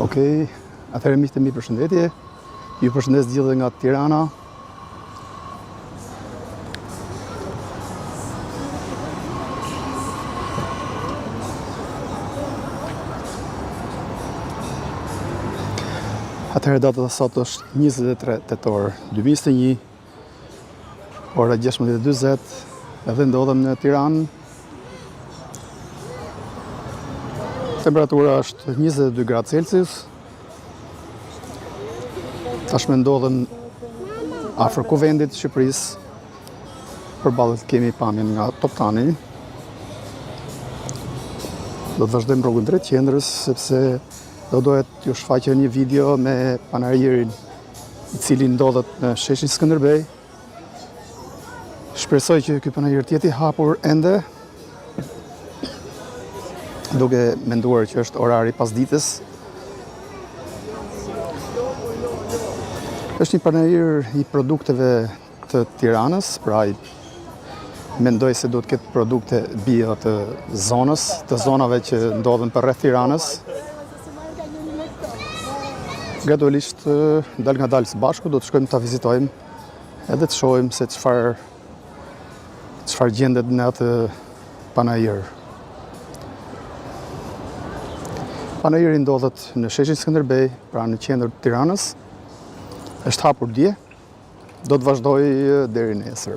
Okej, atëherë miqtë e mi përshëndetje. Ju përshëndes të gjithëve nga Tirana. Atëherë data sot është 23 tetor 2021, ora 16:40, edhe ndodhem në Tiranë. Temperatura është 22 gradë Celsius. Tashmë ndodhem afër Kuvendit të Shqipërisë. Përballë kemi pamjen nga Toptani. Do të vazhdojmë rrugën drejt qendrës sepse do doja t'ju shfaqja një video me panairin i cili ndodhet në sheshin Skënderbej. Shpresoj që ky panair të jetë i hapur ende, duke menduar që është orari pasdites. Është një panair i produkteve të Tiranës, pra i mendoj se duhet të ketë produkte bio të zonës, të zonave që ndodhen përreth Tiranës. Gradualisht, dalëngadalë së bashku, do të shkojmë ta vizitojmë edhe të shohim se çfarë çfarë gjendet në atë panair. Panairi ndodhet në sheshin Skënderbej, pra në qendër të Tiranës. Është hapur dje, do të vazhdojë deri nesër.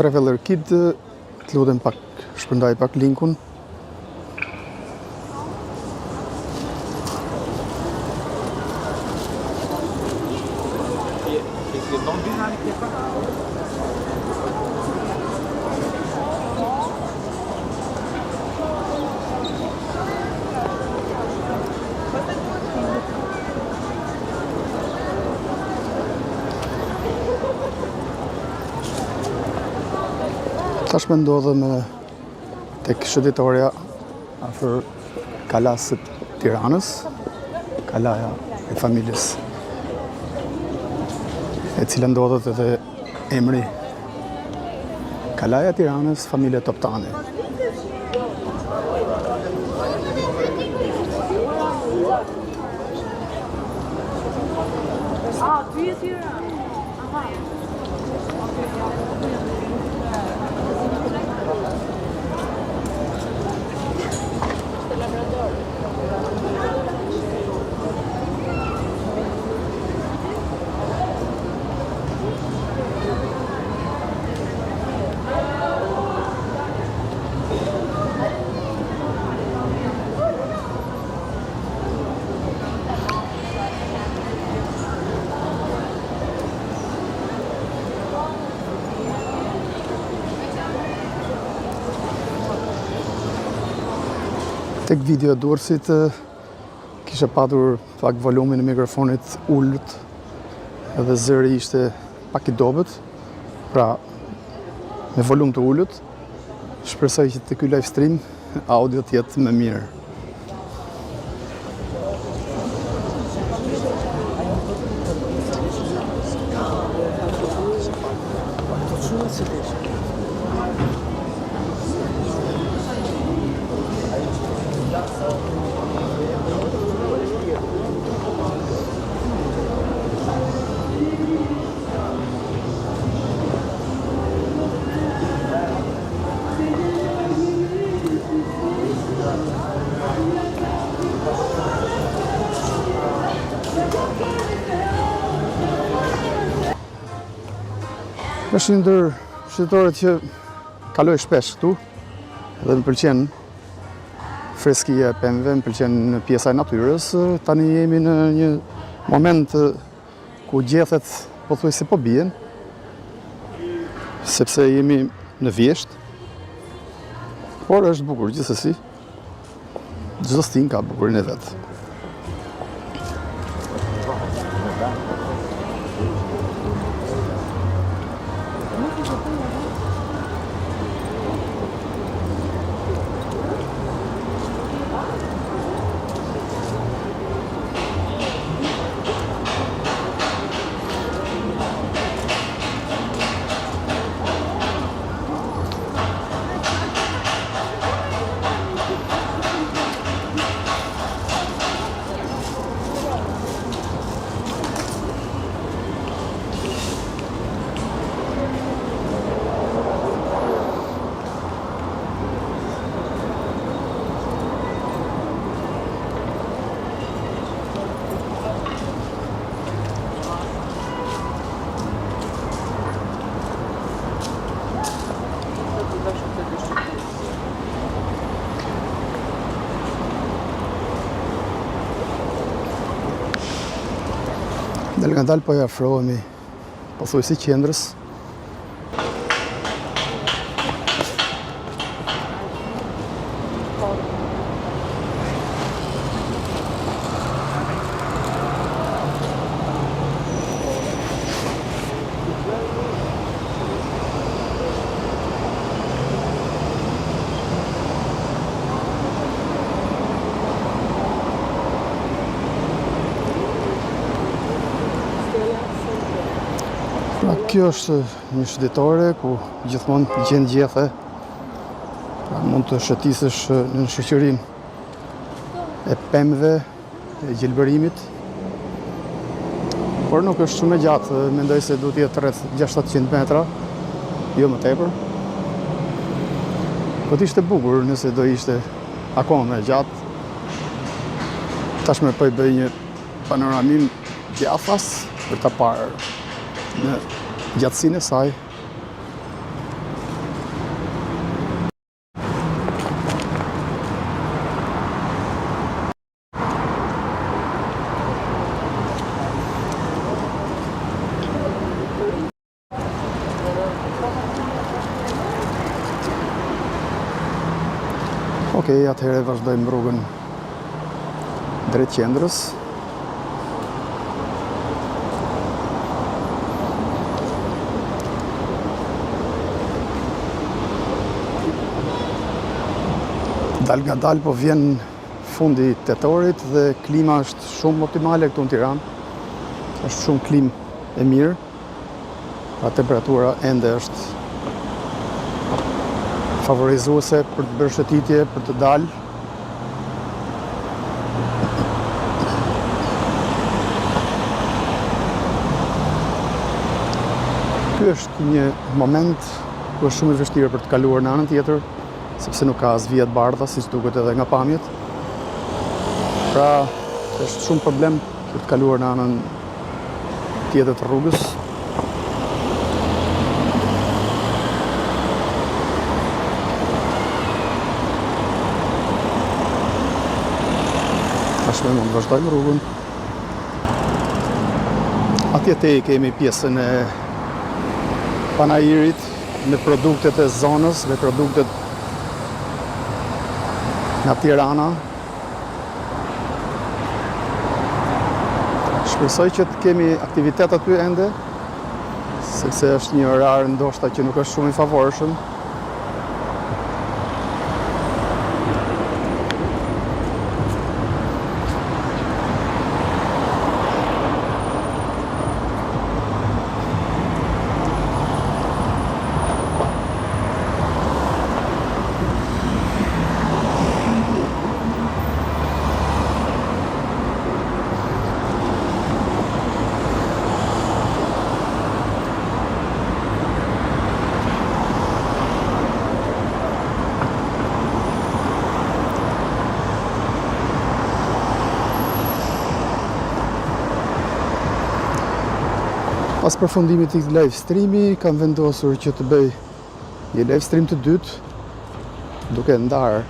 Traveler Kid, të lutem pak, shpërndaj pak linkun. Tashmë ndodhem tek shëtitorja afër kalasë së Tiranës, kalaja e familjes e cila ndodhet edhe emri Kalaja e Tiranës, familja Toptani. A, ty e Tiranë? Aha. Tek video e Durrësit kisha patur pak volumin e mikrofonit ulët edhe zëri ishte pak i dobët, pra me volum të ulët. Shpresoj që te ky live stream audio të jetë më mirë. Është një ndër shëtitoret që kaloj shpesh këtu dhe më pëlqen freskia e pemëve, më pëlqen pjesa e natyrës. Tani jemi në një moment ku gjethet pothuajse po bien, sepse jemi në vjeshtë, por është bukur gjithsesi. Çdo stinë ka bukurinë e vet. Dalëngadalë po i afrohemi pothuajse qendrës. Pra kjo është një shëtitore ku gjithmonë gjen gjethe. Pra mund të shëtisësh në shoqërinë e pemëve, e gjelbërimit. Por nuk është shumë e gjatë, mendoj se duhet të jetë rreth 600-700 metra, jo më tepër. Po të ishte bukur nëse do ishte akoma më e gjatë. Tashmë po i bëj një panoramim djathtas për ta parë në gjatësinë e saj. Ok, atëherë vazhdojmë rrugën drejt qendrës. Dalëngadalë po vjen fundi i tetorit dhe klima është shumë optimale këtu në Tiranë. Është shumë klimë e mirë. Pra temperatura ende është favorizuese për të bërë shëtitje, për të dalë. Ky është një moment ku është shumë i vështirë për të kaluar në anën tjetër, sepse nuk ka as vija të bardha, siç duket edhe nga pamjet. Pra, është shumë problem për të kaluar në anën tjetër të rrugës. Tashmë mund të vazhdojmë rrugën. Atje tej kemi pjesën e panairit me produktet e zonës, me produktet nga Tirana. Shpresoj që të kemi aktivitet aty ende, sepse është një orar ndoshta që nuk është shumë i favorshëm. Pas përfundimit të live streami, kam vendosur që të bëj një live stream të dytë, duke ndarë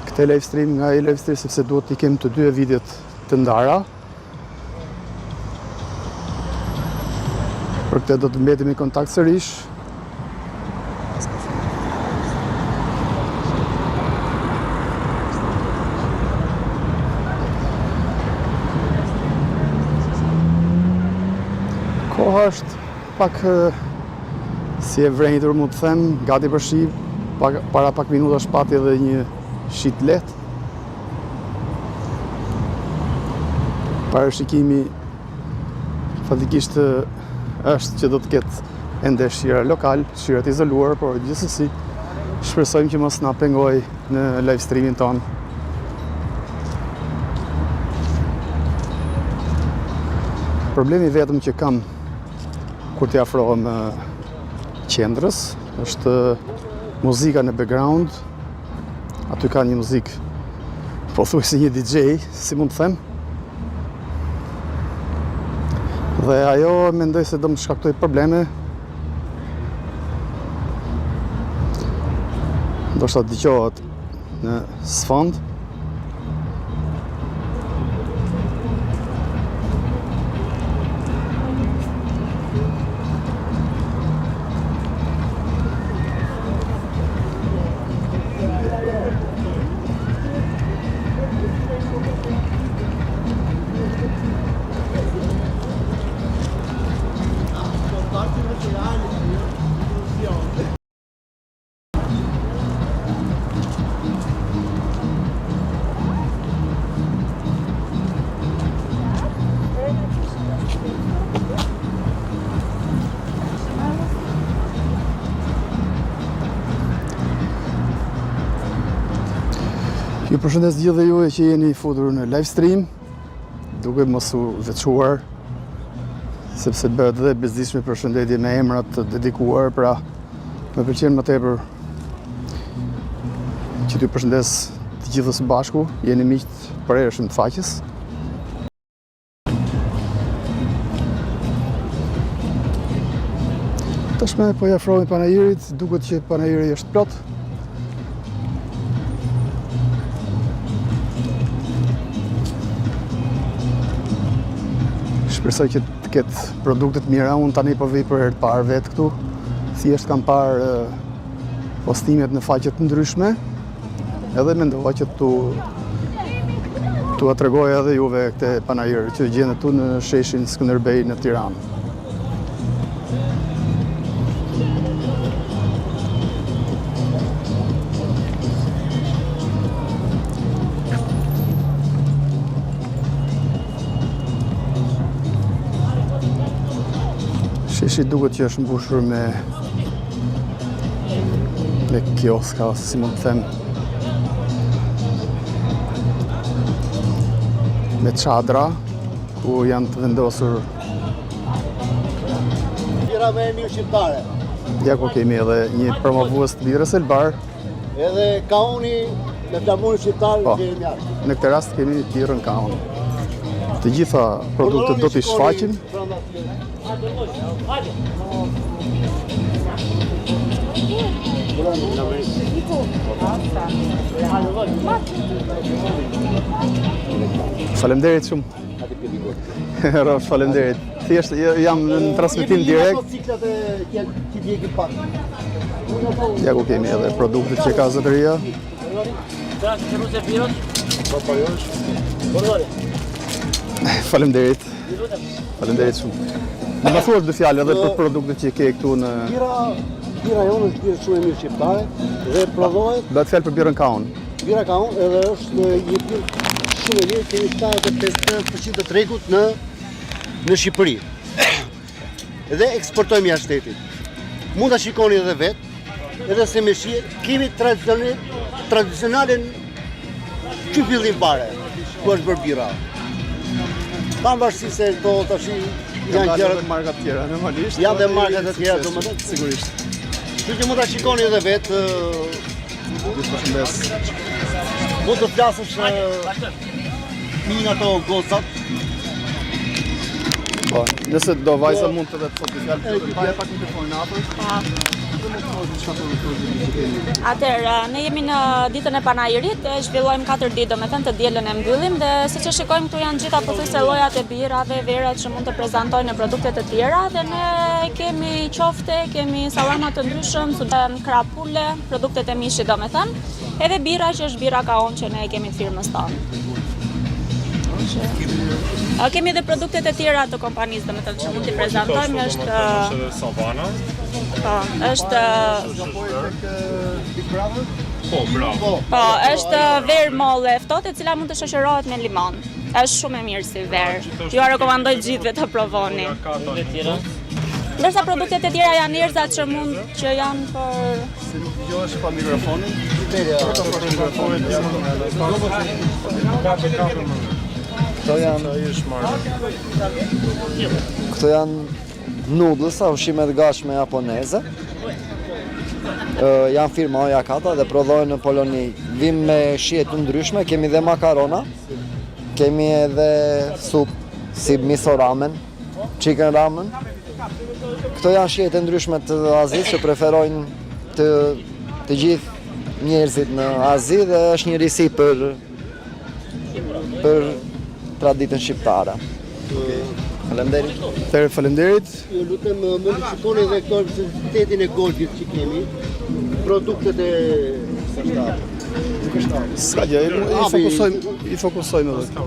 këtë live stream nga ai live stream, sepse duhet t'i kem të dy videot të ndara. Për këtë do të mbetemi në kontakt sërish. Koha është pak si e vrenjtur mund të them, gati për shi, pak, para pak minutash pati edhe një shi të lehtë. Parashikimi faktikisht është që do të ketë ende shira lokal, shira të izoluar, por gjithsesi shpresojmë që mos na pengojë në live streamin tonë. Problemi i vetëm që kam kur t'i afrohem qendrës është muzika në background. Aty ka një muzikë pothuajse një DJ, si mund të them. Dhe ajo mendoj se do më shkaktojë probleme. Ndoshta dëgjohet në sfond. Ju përshëndes gjithë dhe juve që jeni futur në live stream, duke mos u veçuar, sepse bëhet dhe bezdisshme përshëndetje me emra të dedikuar, pra më pëlqen më tepër që t'ju përshëndes të gjithë së bashku, jeni miq të përhershëm të faqes. Tashmë po i afrohemi panairit, duket që panairi është plot. Shpresoj që të ketë produkte të mira. Unë tani po vij për herë të parë vetë këtu. Thjesht kam parë postimet në faqe të ndryshme. Edhe mendova që t'u t'ua tregoj edhe juve këtë panair që gjendet këtu në sheshin Skënderbej në Tiranë. Sheshi duket që është mbushur me me kioska, ose si mund të them, me çadra, ku janë të vendosur Bira më e mirë shqiptare. Ja ku kemi edhe një promovues të birrës Elbar. Edhe kaoni me flamurin shqiptar po, që jemi jashtë. Në këtë rast kemi birrën Kaon. Të gjitha produktet do t'i shfaqim. Faleminderit shumë. Rrofsh, faleminderit. Thjesht jam në transmetim direkt. Ja ku kemi edhe produktet që ka zotëria. Faleminderit. Faleminderit shumë. Më më thuash dy fjalë edhe për produktet që ke këtu në Bira, bira jonë është birë shumë e mirë shqiptare dhe prodhohet Bëhet fjalë për birrën Kaon. Bira Kaon edhe është një birë shumë e mirë, kemi 75% të tregut në në Shqipëri. Dhe eksportojmë jashtë shtetit. Mund ta shikoni edhe vetë, edhe se me shije, kemi tradicional, tradicionalen që fillim fare, ku është bërë bira. Pavarësisht se këto tash janë gjëra dhe marka të tjera, normalisht. Janë dhe po, marka të tjera, domethënë. Sigurisht. Kështu që mund ta shikoni edhe vetë, Ju përshëndes. mund të flasësh një nga ato gocat. Po, nëse do vajza mund të vetë thotë dy fjalë, të pak mikrofonin afër. Po. Atëherë, ne jemi në ditën e panairit, e zhvillojmë 4 ditë, domethënë të dielën e mbyllim dhe siç e shikojmë këtu janë gjitha pothuajse llojet e birrave, verat që mund të prezantojnë në produkte të tjera dhe ne kemi qofte, kemi sallama të ndryshëm, krapule, produktet e mishit domethënë, edhe birra që është birra kaon që ne e kemi të firmës tonë. Kemi edhe produktet e tjera të kompanisë, domethënë që mund t'i prezantojmë, është është edhe Savana. Po, është Po, bravo. Po, është verë molle e ftohtë e cila mund të shoqërohet me limon. Është shumë e mirë si verë. Jua rekomandoj gjithëve ta provoni. Ndërsa produktet e tjera janë erëzat që mund që janë për Se nuk dëgjohesh pa mikrofonin. Këto janë Këto janë noodles, ushqime të gatshme japoneze. Janë firma Oyakata dhe prodhohen në Poloni. Vim me shije të ndryshme, kemi dhe makarona, kemi edhe supë, si miso ramen, chicken ramen. Këto janë shijet e ndryshme të Azisë që preferojnë të, të gjithë njerëzit në Azi dhe është një risi për për traditën shqiptare. Faleminderit. Atëherë faleminderit. Ju lutem mund të shikoni edhe këto specialitetin e golfit që kemi, produktet e S'ka gjë, i fokusojmë, i fokusojmë edhe këto.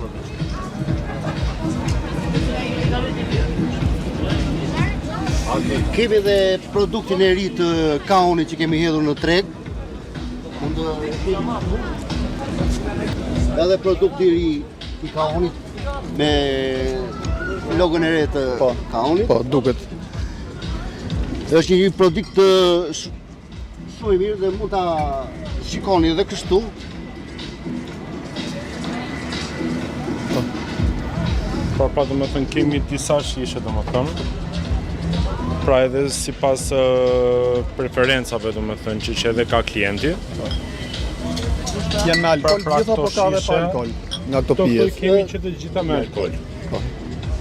Kemi edhe produktin e ri të kaonit që kemi hedhur në treg. Mund të Edhe produkti i ri i kaonit me logon e re të Po. kaonit. Po, duket. Është një produkt shumë i mirë dhe mund ta shikoni edhe kështu. Pra, pra domethënë kemi disa shishe domethënë. Pra edhe sipas preferencave domethënë që që edhe ka klienti. Janë me alkool pra, pra, gjitha apo ka dhe pa alkool? Nga këto pije. Këto kemi që të gjitha me alkool. Po.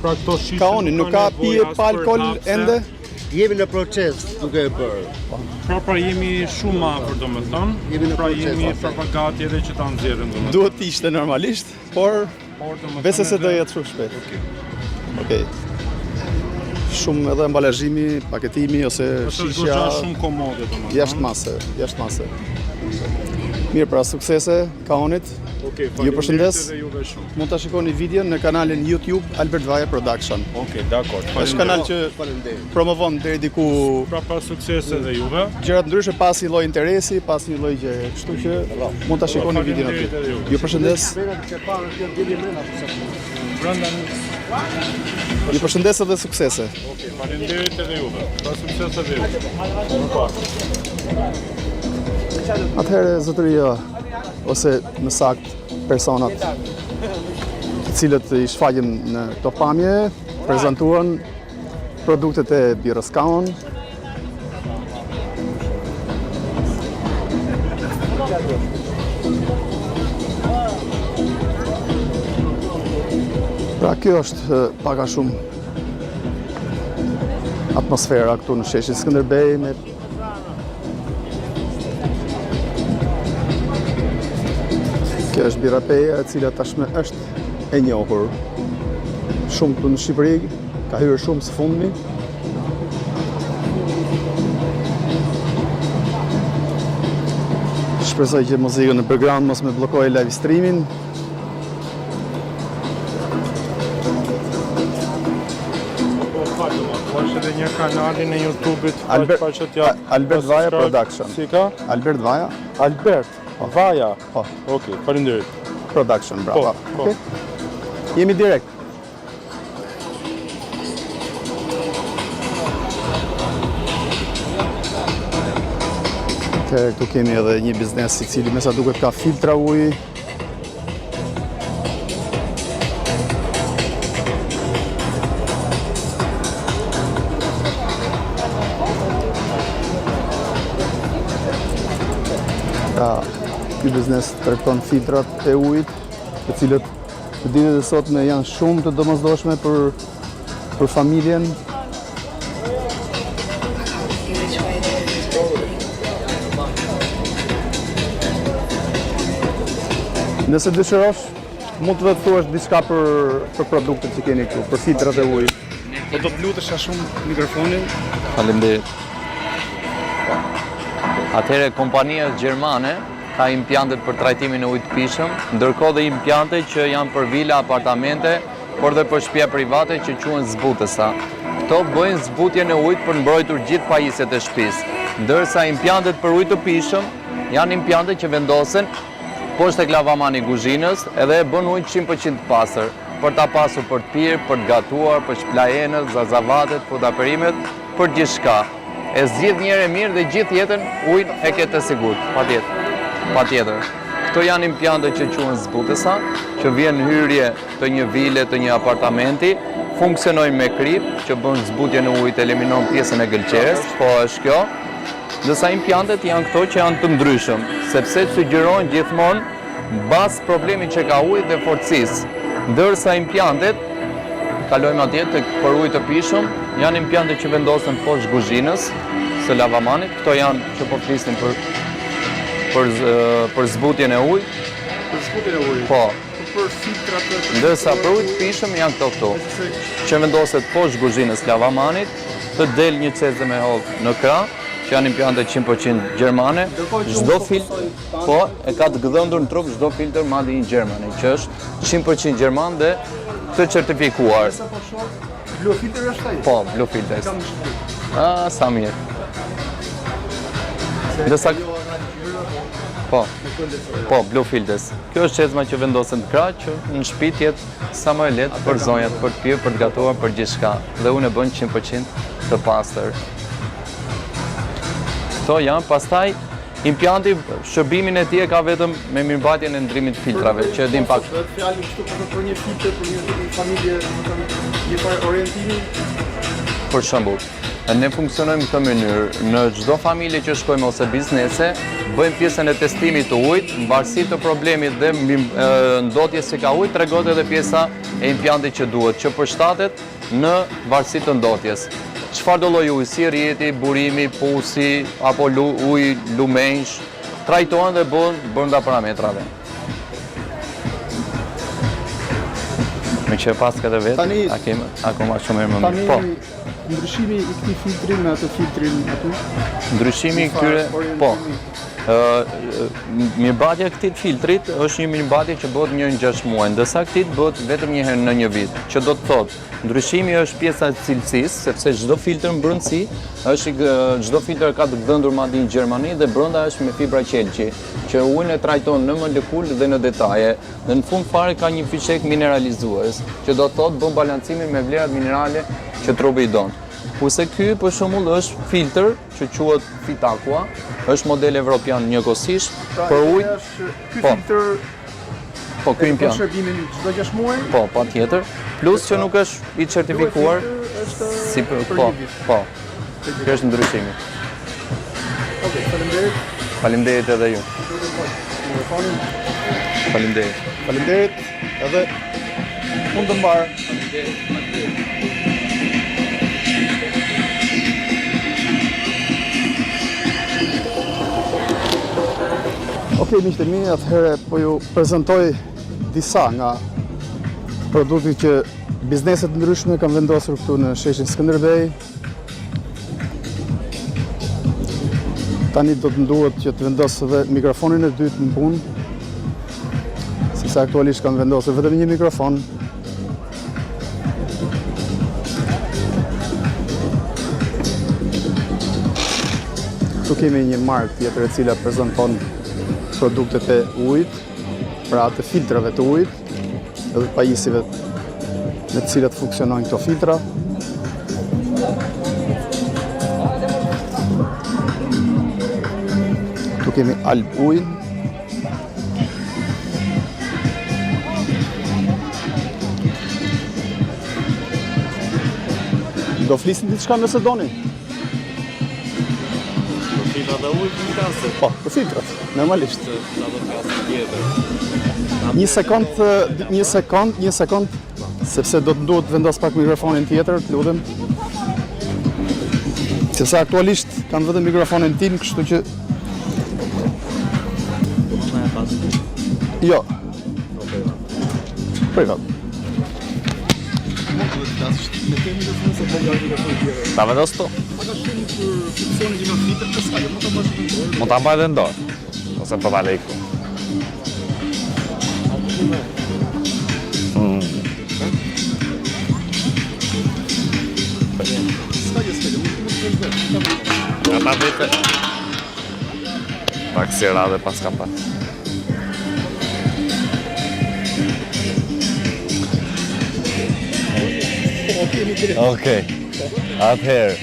Pra këto shishe Kaoni, nuk ka pije pa alkool ende? Jemi në proces duke e bërë. Pra pra jemi shumë afër domethënë. Jemi në pra, proces. Jemi pra pra gati edhe që ta nxjerrim domethënë. Duhet të ishte normalisht, por besoj se do jetë shumë shpejt. Okej. Okej. Shumë edhe ambalazhimi, paketimi ose shishja shumë komode domethënë. Jashtë mase, jashtë mase. Mirë, pra suksese Kaonit. Okej, okay, ju përshëndes. Mund ta shikoni videon në kanalin YouTube Albert Vaja Production. Okej, okay, dakor. Është kanal që promovon deri diku pra pa suksese edhe juve. Gjëra të ndryshme pa asnjë lloj interesi, pa asnjë lloj gjëje. Kështu që mund ta shikoni videon aty. Ju përshëndes. Ju përshëndes edhe suksese. Okej, okay, faleminderit edhe juve. Pa suksese edhe juve. Atëherë zotëria ose më saktë personat të cilët i shfaqim në këto pamje, prezantuan produktet e birrës Kaon. Pra kjo është pak a shumë atmosfera këtu në sheshin Skënderbej me Kjo është birra Peja e cila tashmë është e njohur shumë këtu në Shqipëri, ka hyrë shumë së fundmi. Shpresoj që muzika në background mos më bllokojë live streamin. Po, fal, po është edhe një kanalin e YouTube-it, Albert, pa që t'ja... Albert Vaja Production. Si ka? Albert Vaja. Albert po. Vaja. Po. Okej, faleminderit. Production, bravo. Po, po. Okay. Jemi direkt. Atëherë këtu kemi edhe një biznes i cili me sa duket ka filtra uji. Pra, ky biznes tregton filtrat e ujit, të cilët në ditët e sotme janë shumë të domosdoshme për për familjen. Nëse dëshirosh, mund të vetë thuash diçka për për produktet që keni këtu, për filtrat e ujit. Po do të lutesha shumë mikrofonin. Faleminderit. Atëherë kompania gjermane ka impiantet për trajtimin e ujit të pijshëm, ndërkohë dhe impiante që janë për vila, apartamente, por dhe për shtëpia private që quhen zbutësa. Këto bëjnë zbutjen e ujit për mbrojtur gjithë pajisjet e shtëpisë. Ndërsa impiantet për ujë të pijshëm janë impiante që vendosen poshtë tek lavamani i kuzhinës edhe e bën ujin 100% të pastër, për ta pasur për të pirë, për të gatuar, për shpëla enët, zazavatet, fruta perimet, për gjithçka. E zgjidh një herë e mirë dhe gjithë jetën ujin e ke të sigurt, patjetër. Patjetër. Këto janë impiante që quhen zbutësa, që vjen në hyrje të një vile, të një apartamenti, funksionojnë me kripë, që bën zbutjen e ujit, eliminon pjesën e gëlqeres, po është kjo. Ndërsa impiantet janë këto që janë të ndryshëm, sepse sugjerohen gjithmonë Mbas problemit që ka uji dhe fortësisë. Ndërsa impiantet, kalojmë atje tek për ujë të pijshëm, janë impiante që vendosen poshtë kuzhinës së lavamanit. Këto janë që po flisnim për për për zbutjen e ujit. Për zbutjen e ujit. Po. Për filtrat e Ndërsa për ujë të pijshëm janë këto këtu, që vendoset poshtë kuzhinës lavamanit, të del një çezme e hollë në krah, që janë impiante 100% gjermane, çdo filtër, po, e ka të gdhendur në trup çdo filtër Made in Germany, që është 100% gjerman dhe të certifikuar. Po Blue filter është ai? Po, blue filter. Ah, sa mirë. Ndërsa Po. Po, blue filters. Kjo është çezma që vendoset në krah që në shtëpi të jetë sa më e lehtë për zonjat, për të pirë, për të gatuar, për gjithçka. Dhe ujin e bën 100% të pastër. Këto janë pastaj. Impianti shërbimin e tij e ka vetëm me mirëmbajtjen e ndrimit të filtrave, që e dim pak. Bëhet fjalë kështu për për një filtër për një një familje, domethënë një farë orientimi. Për shembull, ne funksionojmë në këtë mënyrë, në çdo familje që shkojmë ose biznese, bëjmë pjesën e testimit të ujit, në varësi të problemit dhe ndotjes që ka uji, tregohet edhe pjesa e impiantit që duhet, që përshtatet në varësi të ndotjes. Çfarëdo lloj uji, si rrjeti, burimi, pusi apo ujë lumenjsh, trajtohen dhe bëhen brenda parametrave. Meqë e paske edhe vetë, Tani, a kemi akoma shumë herë më mirë. Po. Ndryshimi i këtij filtri me atë filtrin aty? Ndryshimi i këtyre, po. Mirëmbajtja e këtij filtrit është një mirëmbajtje që bëhet një në 6 muaj, ndërsa këtij bëhet vetëm një herë në një vit, që do të thotë, ndryshimi është pjesa e cilësisë, sepse çdo filtër në brendësi është çdo filtër ka të gdhendur made in Gjermani dhe brenda është me fibra qelqi, që ujin e trajton në molekulë dhe në detaje, dhe në fund fare ka një fishek mineralizues, që do të thotë bën balancimin me vlerat minerale që trupi i don. Kurse ky për shembull është filtër që quhet Fit Aqua, është model evropian njëkohësisht, pra, për ujë. Ky po. filtër Po ky impiant. shërbimin çdo 6 muaj? Po, patjetër. Plus që nuk është i certifikuar si për, po, po. Ky është ndryshimi. Okej, faleminderit. Faleminderit edhe ju. Faleminderit. Faleminderit edhe punë të mbarë. Faleminderit. Faleminderit. Ok, miqtë e mi, atëherë po ju prezantoj disa nga produktet që bizneset e ndryshme kanë vendosur këtu në sheshin Skënderbej. Tani do të më duhet që të vendos edhe mikrofonin e dytë në punë, sepse aktualisht kam vendosur vetëm një mikrofon. Këtu kemi një markë tjetër e cila prezanton produktet e ujit, pra të filtrave të ujit edhe pajisjeve me të cilat funksionojnë këto filtra. Këtu kemi Alb Ujin. Do flisni diçka nëse doni? Për filtrat e ujit në flasim? Po, për filtrat, normalisht. Sa do të flasim tjetër? Një sekond, një sekond, një sekond, sepse do të duhet të vendos pak mikrofonin tjetër, të lutem. Sepse aktualisht kam vetëm mikrofonin tim, kështu që Jo. Privat. Ta vendos tu. Mund ta mbaj dhe në dorë. Ose po ta lej këtu. Mm. Ata vete. Pak si radhe pas kam pas. Okej. Atëherë,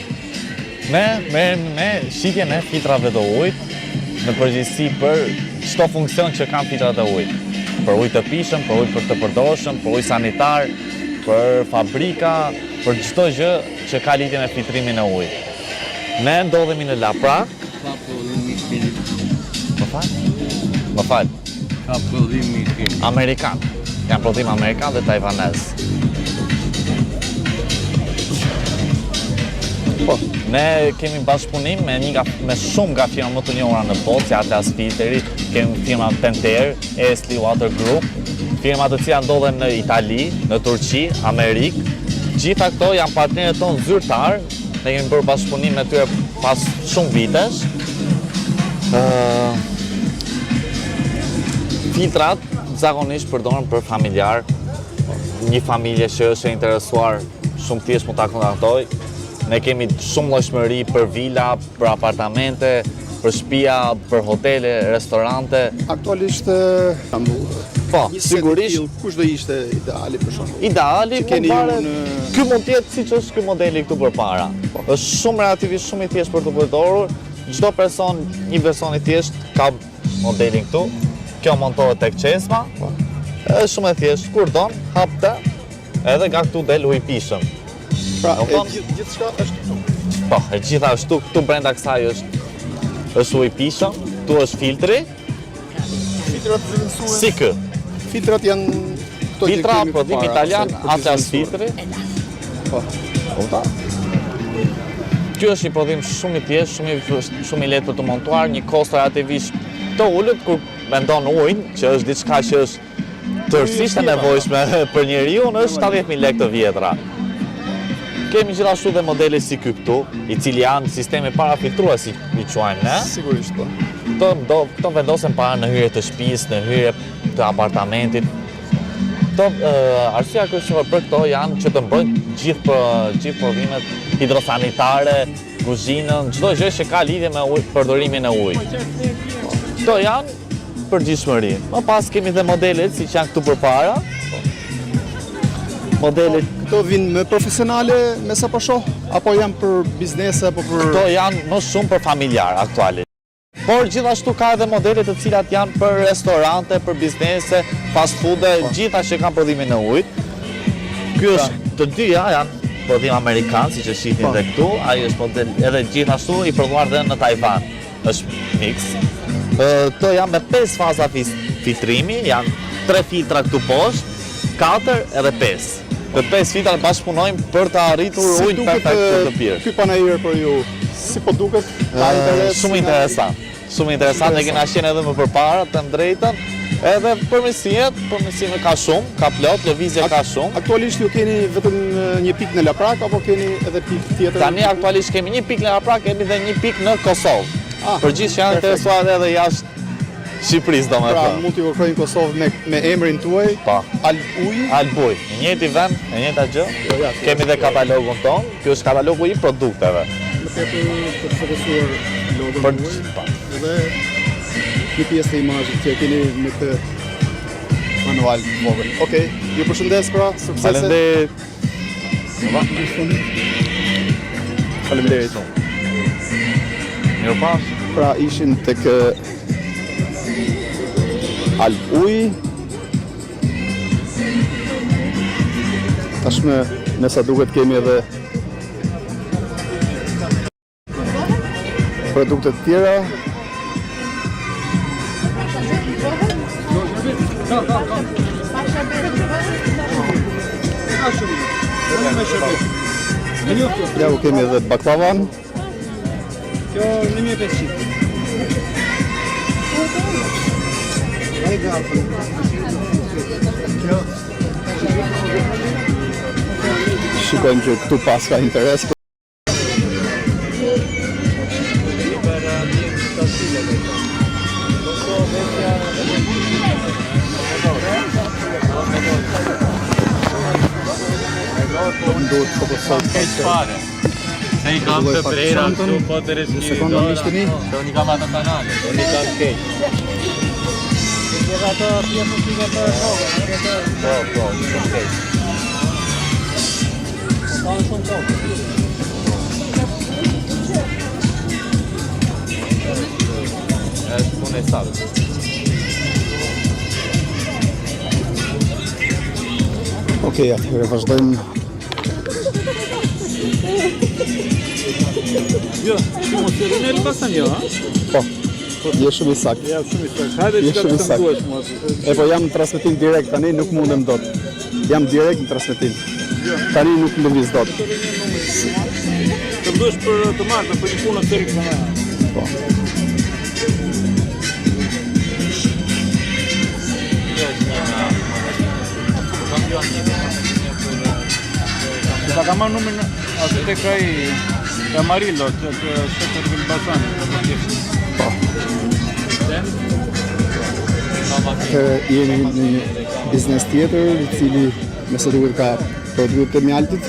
ne merremi me shitjen e filtrave të ujit në përgjithësi për çdo funksion që kanë filtrat e ujit. Për ujë të pijshëm, për ujë për të përdorshëm, për ujë sanitar, për fabrika, për çdo gjë që ka lidhje me filtrimin e ujit. Ne ndodhemi në Laprakë. Ka prodhim i kinez. Më fal? Më fal. Ka prodhim i kinez. Amerikan. Janë prodhim amerikan dhe tajvanez. Po, ne kemi bashkëpunim me një nga me shumë nga firma më të njohura në botë, si Atlas Filteri, kemi firma Pentair, Esli Water Group, firma të cilat ndodhen në Itali, në Turqi, Amerikë. Gjitha këto janë partnerët tonë zyrtar Ne kemi bërë bashkëpunim me tyre pas shumë vitesh. Filtrat zakonisht përdoren për familjar, një familje që është e interesuar shumë thjesht mund ta kontaktojë. Ne kemi shumë llojshmëri për vila, për apartamente, për shtëpia, për hotele, restorante. Aktualisht Po, sigurisht. Kush do ishte ideali për shembull? Ideali që keni ju në Ky mund të jetë siç është ky modeli këtu përpara. Po. Është shumë relativisht shumë i thjeshtë për të përdorur. Çdo person, një person i thjeshtë ka modelin këtu. Kjo montohet tek çezma. Po. Është shumë e thjeshtë, kur don, hap këtë, edhe nga këtu del ujë i pijshëm. Pra, e gjithë gjithçka është këtu. Po, e gjitha është këtu, këtu brenda kësaj është është ujë i pijshëm, këtu është filtri. Filtrat zëvendësues. Si kë? Filtrat janë këto që Filtra, prodhim italian, Atlas filtri. Po. Po. Ky është një prodhim shumë i thjeshtë, shumë i shumë i lehtë për të montuar, një kosto relativisht të ulët kur mendon ujin, që është diçka që është tërësisht e nevojshme për njeriun, është 70.000 lekë të vjetra. Kemi gjithashtu dhe modele si ky këtu, i cili janë sisteme parafiltrues si i quajmë ne. Sigurisht po. Këto do këto vendosen para në hyrje të shtëpisë, në hyrje të apartamentit. Këto arsyeja kryesore për këto janë që të mbrojnë gjithë për gjithë prodhimet hidrosanitare, kuzhinën, çdo gjë që ka lidhje me ujë, përdorimin e ujit. Këto janë përgjithshmëri. Më pas kemi dhe modelet siç janë këtu përpara. Modelet këto vijnë më profesionale me sa po shoh apo janë për biznese apo për Këto janë më shumë për familjar aktualisht. Por gjithashtu ka edhe modele të cilat janë për restorante, për biznese, fast food-e, po. gjitha që kanë prodhimin e ujit. Ky pra. është të dyja janë prodhim amerikan, siç e shihni po. dhe këtu, ai është model edhe gjithashtu i prodhuar dhe në Tajvan. Është mix. Këto janë me 5 faza filtrimi, janë 3 filtra këtu poshtë, 4 edhe 5. Të 5 filtra bashkëpunojnë për të arritur si ujin perfekt për të pirë. Ky panair për ju, si po duket? Ka interes? Shumë interesant. Shumë interesant, ne kena qenë edhe më përpara, të drejtën. Edhe përmirësimet, përmirësime ka shumë, ka plot, lëvizje ka shumë. Aktualisht ju keni vetëm një pikë në Laprak apo keni edhe pikë tjetër? Tani aktualisht kemi një pikë në Laprak, kemi dhe një pikë në Kosovë. Ah, Për gjithë që janë interesuar edhe jashtë Shqipërisë, domethënë. Pra, mund t'ju kërkojnë në Kosovë me, me emrin tuaj, po. Albuj. Albuj, i njëjti vend, e njëjta gjë. Jo, ja, kemi dhe katalogun tonë, ky është katalogu i produkteve. Më tepër për të fokusuar logon për, po. Edhe një pjesë të imazhit që e keni me këtë manual të vogël. Okej, ju përshëndes pra, suksese. Faleminderit. Faleminderit. Mirupafshim. Pra ishim tek Albuj. Tashmë, me sa duket kemi edhe Produkte të tjera. Ja ku kemi edhe baklavan. Kjo 1500. Shikojmë që këtu paska interes. Duhet të fokusoj keq fare. Se i kam të prera këtu po të reshkiri. Një sekondë miqtë mi. Se unë i kam ato kanale, unë i kam keq. Edhe ato pjesën që i ke për kokën, Po, po, shumë keq. Ka shumë kokë. Është punë e saktë. Okej, atëherë vazhdojmë. Jo, mos e rënë Elbasan jo, ha? Po. Je shumë i saktë. Ja, shumë i saktë. Hajde çka të duash mua. E po jam në transmetim direkt tani, nuk mundem dot. Jam direkt në transmetim. Jo. Tani nuk lëviz dot. Të dush për të marrë për një punë të rikë. Po. Ta kam marrë numrin aty tek ai te Amarillo, tek Shëtër Elbasanit. Po. Atëherë jemi në një biznes tjetër, i cili me sa duket ka produkte të mjaltit.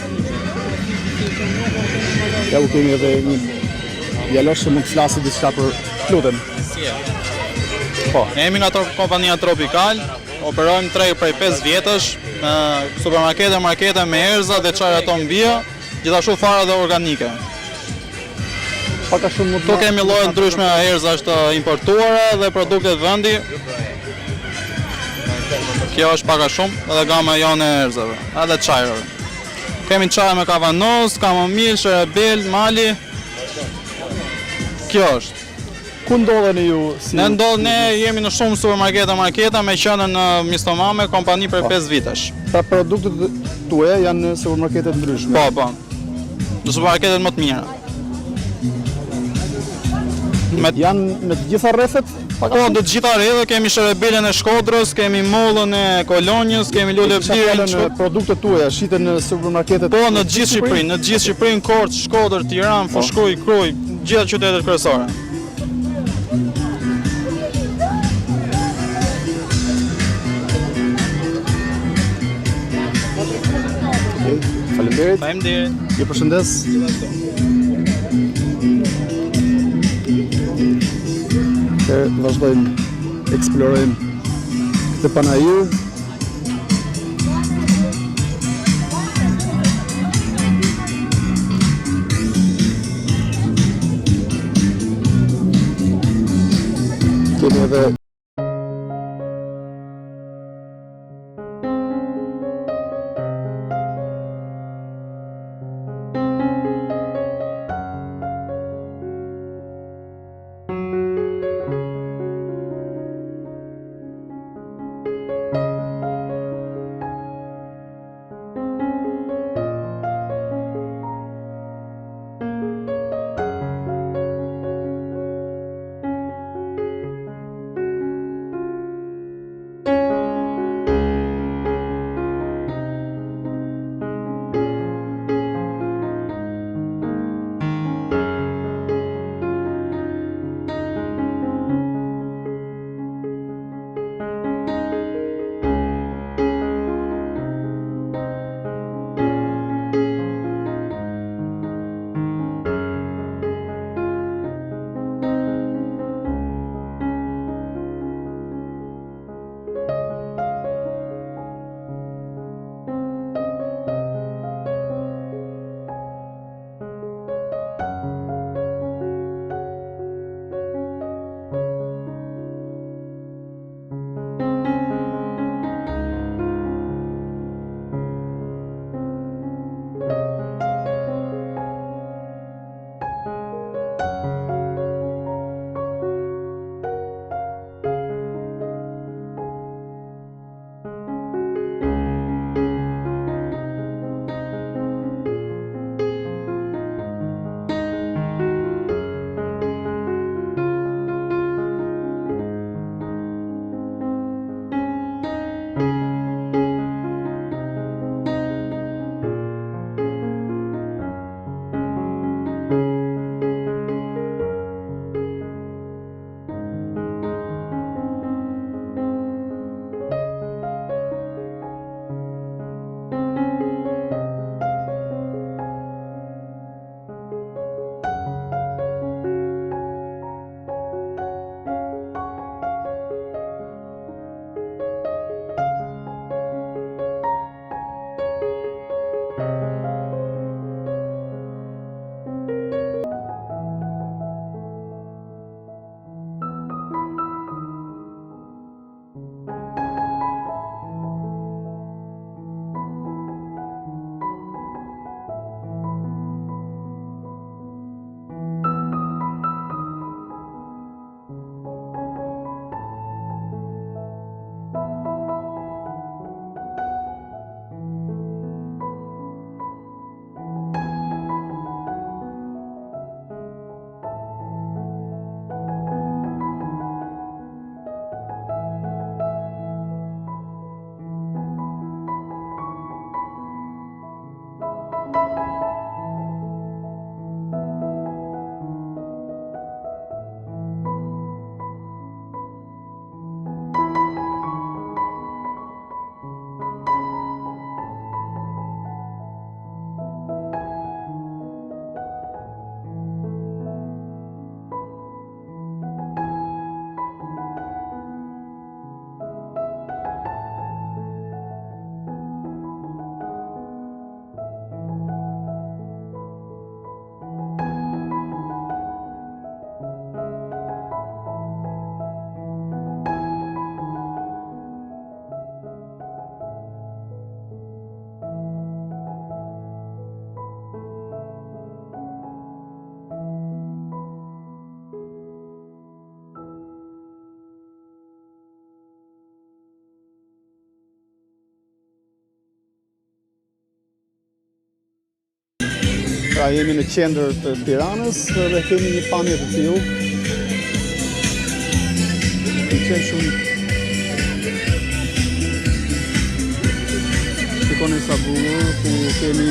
Ja ku kemi edhe një djalosh që mund të flasë diçka për lutem. Po. Ne jemi nga kompania Tropical, operojmë treg prej 5 vjetësh në supermarkete, markete me erëza dhe çajra tonë bio, gjithashtu fara dhe organike. Pak a shumë mund Këtu kemi lloje të ndryshme erëzash të importuara dhe produkte të vendi. Kjo është pak a shumë edhe gama jonë e erëzave, edhe çajrave. Kemi çaj me kavanoz, kamomil, sherebel, mali. Kjo është. Ku ndodheni ju si? Ne ndodh ne jemi në shumë supermarkete, marketa me qendër në Misto Mame, kompani prej 5 po. vitesh. Pra produktet tuaja janë në supermarkete të ndryshme. Po, po. Në supermarketet më të mira. Me... Janë në të gjitha rrethet? Po, në të gjitha rrethet kemi sherebelën e Shkodrës, kemi mollën e Kolonjës, kemi lulebelirin. Në produktet tuaja shiten në supermarketet? Po, në të gjithë Shqipërinë, në të gjithë Shqipërinë, Korçë, Shkodër, Tiranë, po. Fushë-Krujë, Krujë, gjitha qytetet kryesore. Faleminderit. Faleminderit. Ju përshëndes. Të vazhdojmë eksplorojmë këtë panair. Kemi edhe Pra jemi në qendër të Tiranës dhe kemi një pamje të tillë. Më pëlqen shumë. Shikoni sa bukur ku kemi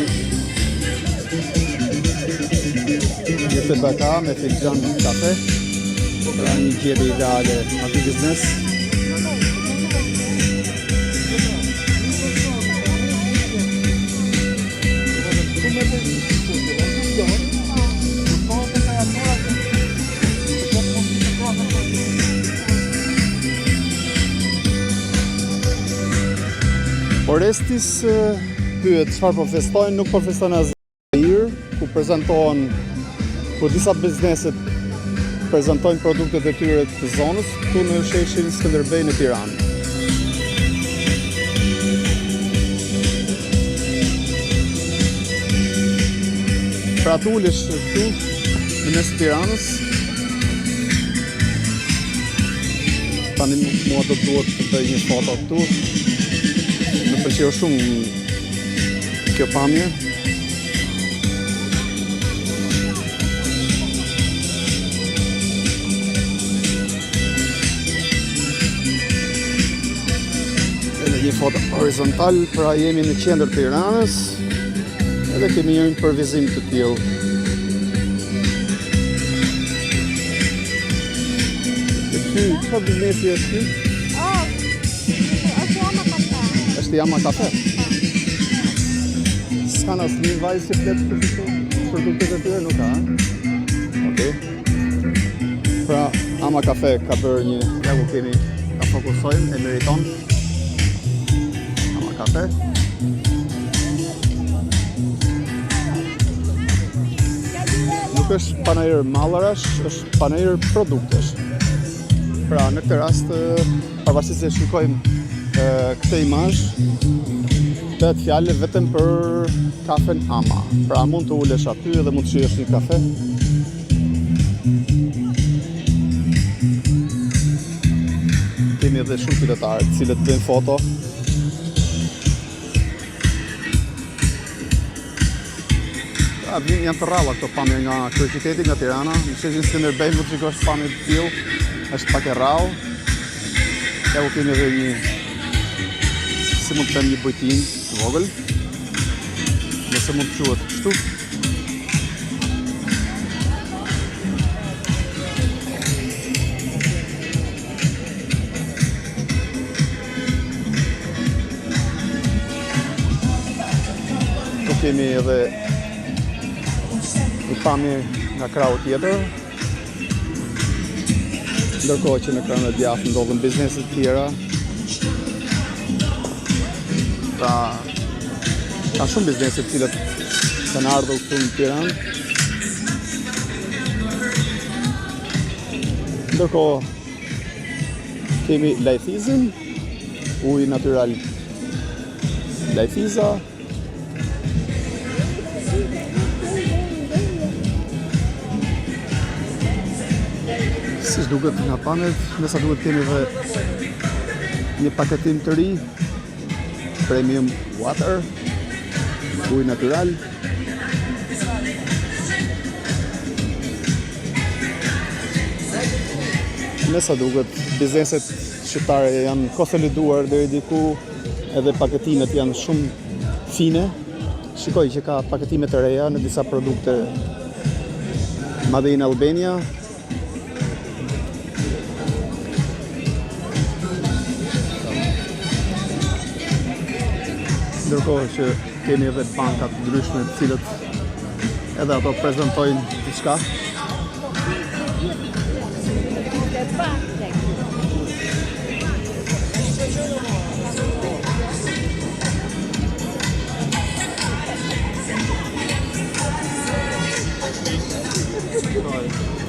një tebaka me filxhan kafe. Pra një gjetje ideale aty biznes. Orestis pyet çfarë po festojnë, nuk po festojnë asgjë. Ku prezantohen ku disa biznese prezantojnë produktet e tyre të zonës këtu në sheshin Skënderbej në Tiranë. Pra të ulesh këtu në mes të Tiranës. Tani mua do duhet të bëj një foto këtu. Më pëlqeu shumë Kjo pamje. Edhe një foto horizontal, pra jemi në qendër të Tiranës, edhe kemi një improvizim të tillë. Dhe ky, çfarë biznesi është ky? Oh, është Jama Kafe. Është Jama Kafe? S'kanë asnjë vajzë që flet për këto produktet e tyre, nuk ka, a? Okej. Pra, Ama Kafe ka bërë një, ja ku kemi, ta fokusojmë, e meriton. Ama Kafe. Nuk është panair mallrash, është panair produktesh. Pra, në këtë rast, pavarësisht se shikojmë këtë imazh, bëhet fjalë vetëm për kafen Ama. Pra, mund të ulesh aty dhe mund të shijosh një kafe. Kemi edhe shumë qytetarë, të cilët bëjnë foto. A, vin, janë të rralla këto pamje nga kryeqyteti, nga Tirana. Në sheshin Skënderbej mund të shikosh pamje të tillë. Është pak e rrallë. Ja ku kemi edhe një si mund të them një bujtinë të vogël. Nëse mund të quhet kështu. Këtu kemi edhe një pamje nga krahu tjetër. Ndërkohë që në krahun e djathtë ndodhen biznese të tjera. Pra, ka shumë biznese të cilat kanë ardhur këtu në Tiranë. Ndërkohë kemi lajthizën, ujë natyral lajthiza. Siç duket nga pamjet, me sa duket kemi dhe një paketim të ri, premium water, ujë natyral. Me sa duket, bizneset shqiptare janë konsoliduar deri diku, edhe paketimet janë shumë fine. Shikoj që ka paketime të reja në disa produkte Made in Albania. Ndërkohë që Kemi edhe banka të ndryshme të cilët edhe ato prezantojnë diçka.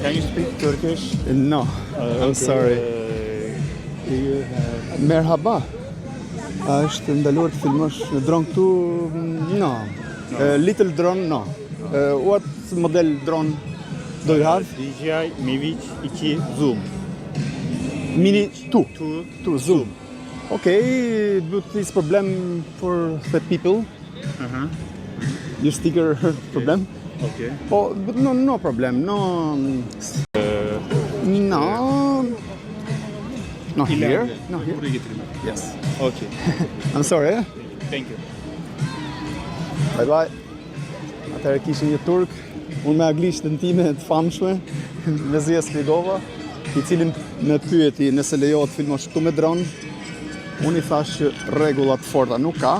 Can you speak Turkish? No, I'm sorry. Uh, do you have Merhaba. A është ndaluar të filmosh në dron këtu? No. Uh, little drone, no. Uh, what model drone do you have? DJI Mavic 2 Zoom. Mini 2. 2, 2 Zoom. Okay, but it's problem for the people. Uh -huh. You sticker problem. Okay. Po, but no, no problem, no... No... No here, no here. Buraya getirmek. Yes. Okay. I'm sorry, eh? Thank you. Bye bye. Atëherë kishim një turk, unë me anglishtën time të famshme, mezi e shpjegova, i cili më pyeti nëse lejohet të filmosh këtu me dron. Unë i thash që rregulla të forta nuk ka,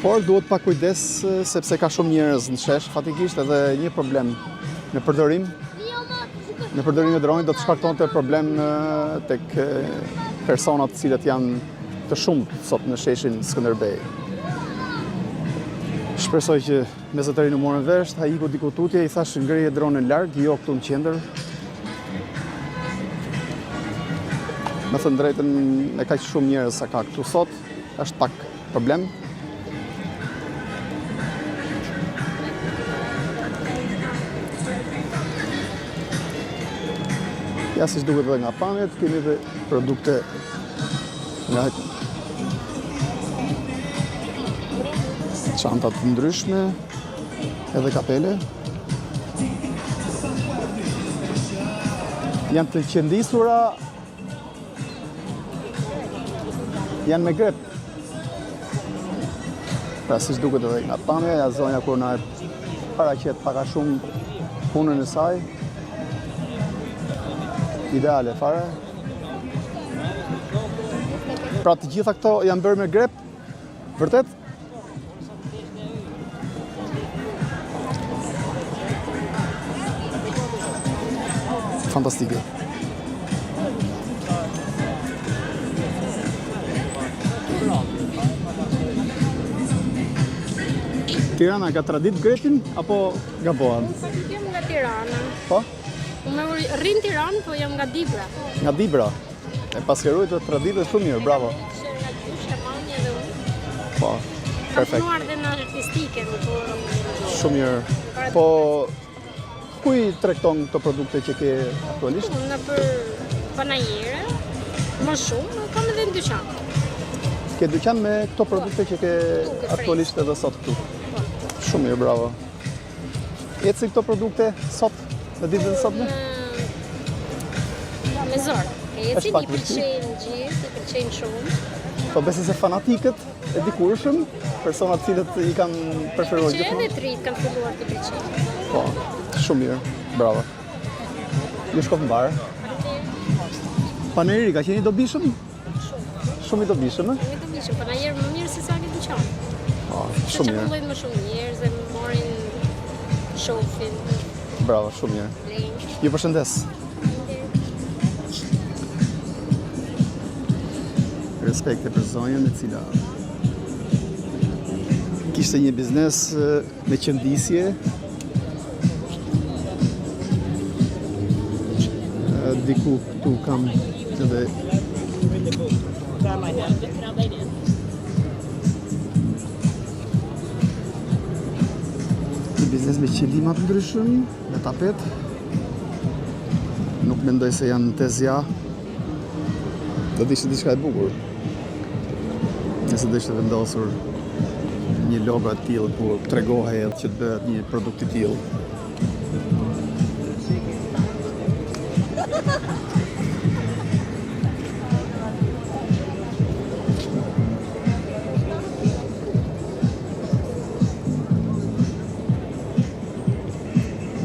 por duhet pak kujdes sepse ka shumë njerëz në shesh, fatikisht edhe një problem në përdorim. Në përdorimin e dronit do të shkaktonte problem tek personat të cilët janë të shumtë sot në sheshin Skënderbej. Shpresoj që me zotërinë u morën vesh, ai iku diku tutje, i thash ngreje dronin larg, jo këtu në qendër. Me thënë drejtën, me kaq shumë njerëz sa ka këtu sot, është pak problem. Ja siç duket edhe nga pamjet, kemi edhe produkte nga çanta të ndryshme, edhe kapele. Janë të qëndisura, janë me grep. Pra siç duket edhe nga pamja, ja zonja kur na e paraqet pak a shumë punën e saj. Ideale fare. Pra të gjitha këto janë bërë me grep, vërtet? Fantastike. Tirana ka traditë grepin apo gabohem? Unë jam nga Tirana. Po? Unë rri në Tiranë, po jam nga Dibra. Nga Dibra. E paske ruajtur traditën shumë mirë, bravo. Nga gjyshja, mami edhe unë. Po. Perfekt. Kam punuar dhe në artistike, më po. Shumë mirë. Po ku i tregton këto produkte që ke aktualisht? Unë nëpër panaire, më shumë, kam edhe në dyqan. Ke dyqan me këto produkte që ke aktualisht edhe sot këtu? Po. Shumë mirë, bravo. Ecin këto produkte sot, në ditën e sotme? Me zor. Ecin, pak i pëlqejnë gjithë, i pëlqejnë shumë. Po besoj se fanatikët e dikurshëm, personat të cilët i kanë preferuar gjithmonë. Që edhe të rinjtë kanë filluar të pëlqejnë. Po, shumë mirë. Bravo. Ju shkoftë mbarë. Panairi ka qenë i dobishëm? Shumë. Shumë i dobishëm, ë? Shumë i dobishëm, panair më mirë se sa në dyqan. Po, shumë mirë. Qarkullojnë më shumë njerëz e marrin shohin. Bravo, shumë mirë. Ju përshëndes. Respekte për zonjën e cila kishte një biznes me qëndisje. Diku këtu kam edhe një biznes me qilima të ndryshëm, me tapet. Nuk mendoj se janë tezja. Do të ishte diçka e bukur. Nëse do ishte vendosur një logo e tillë ku tregohej edhe që të bëhet një produkt i tillë.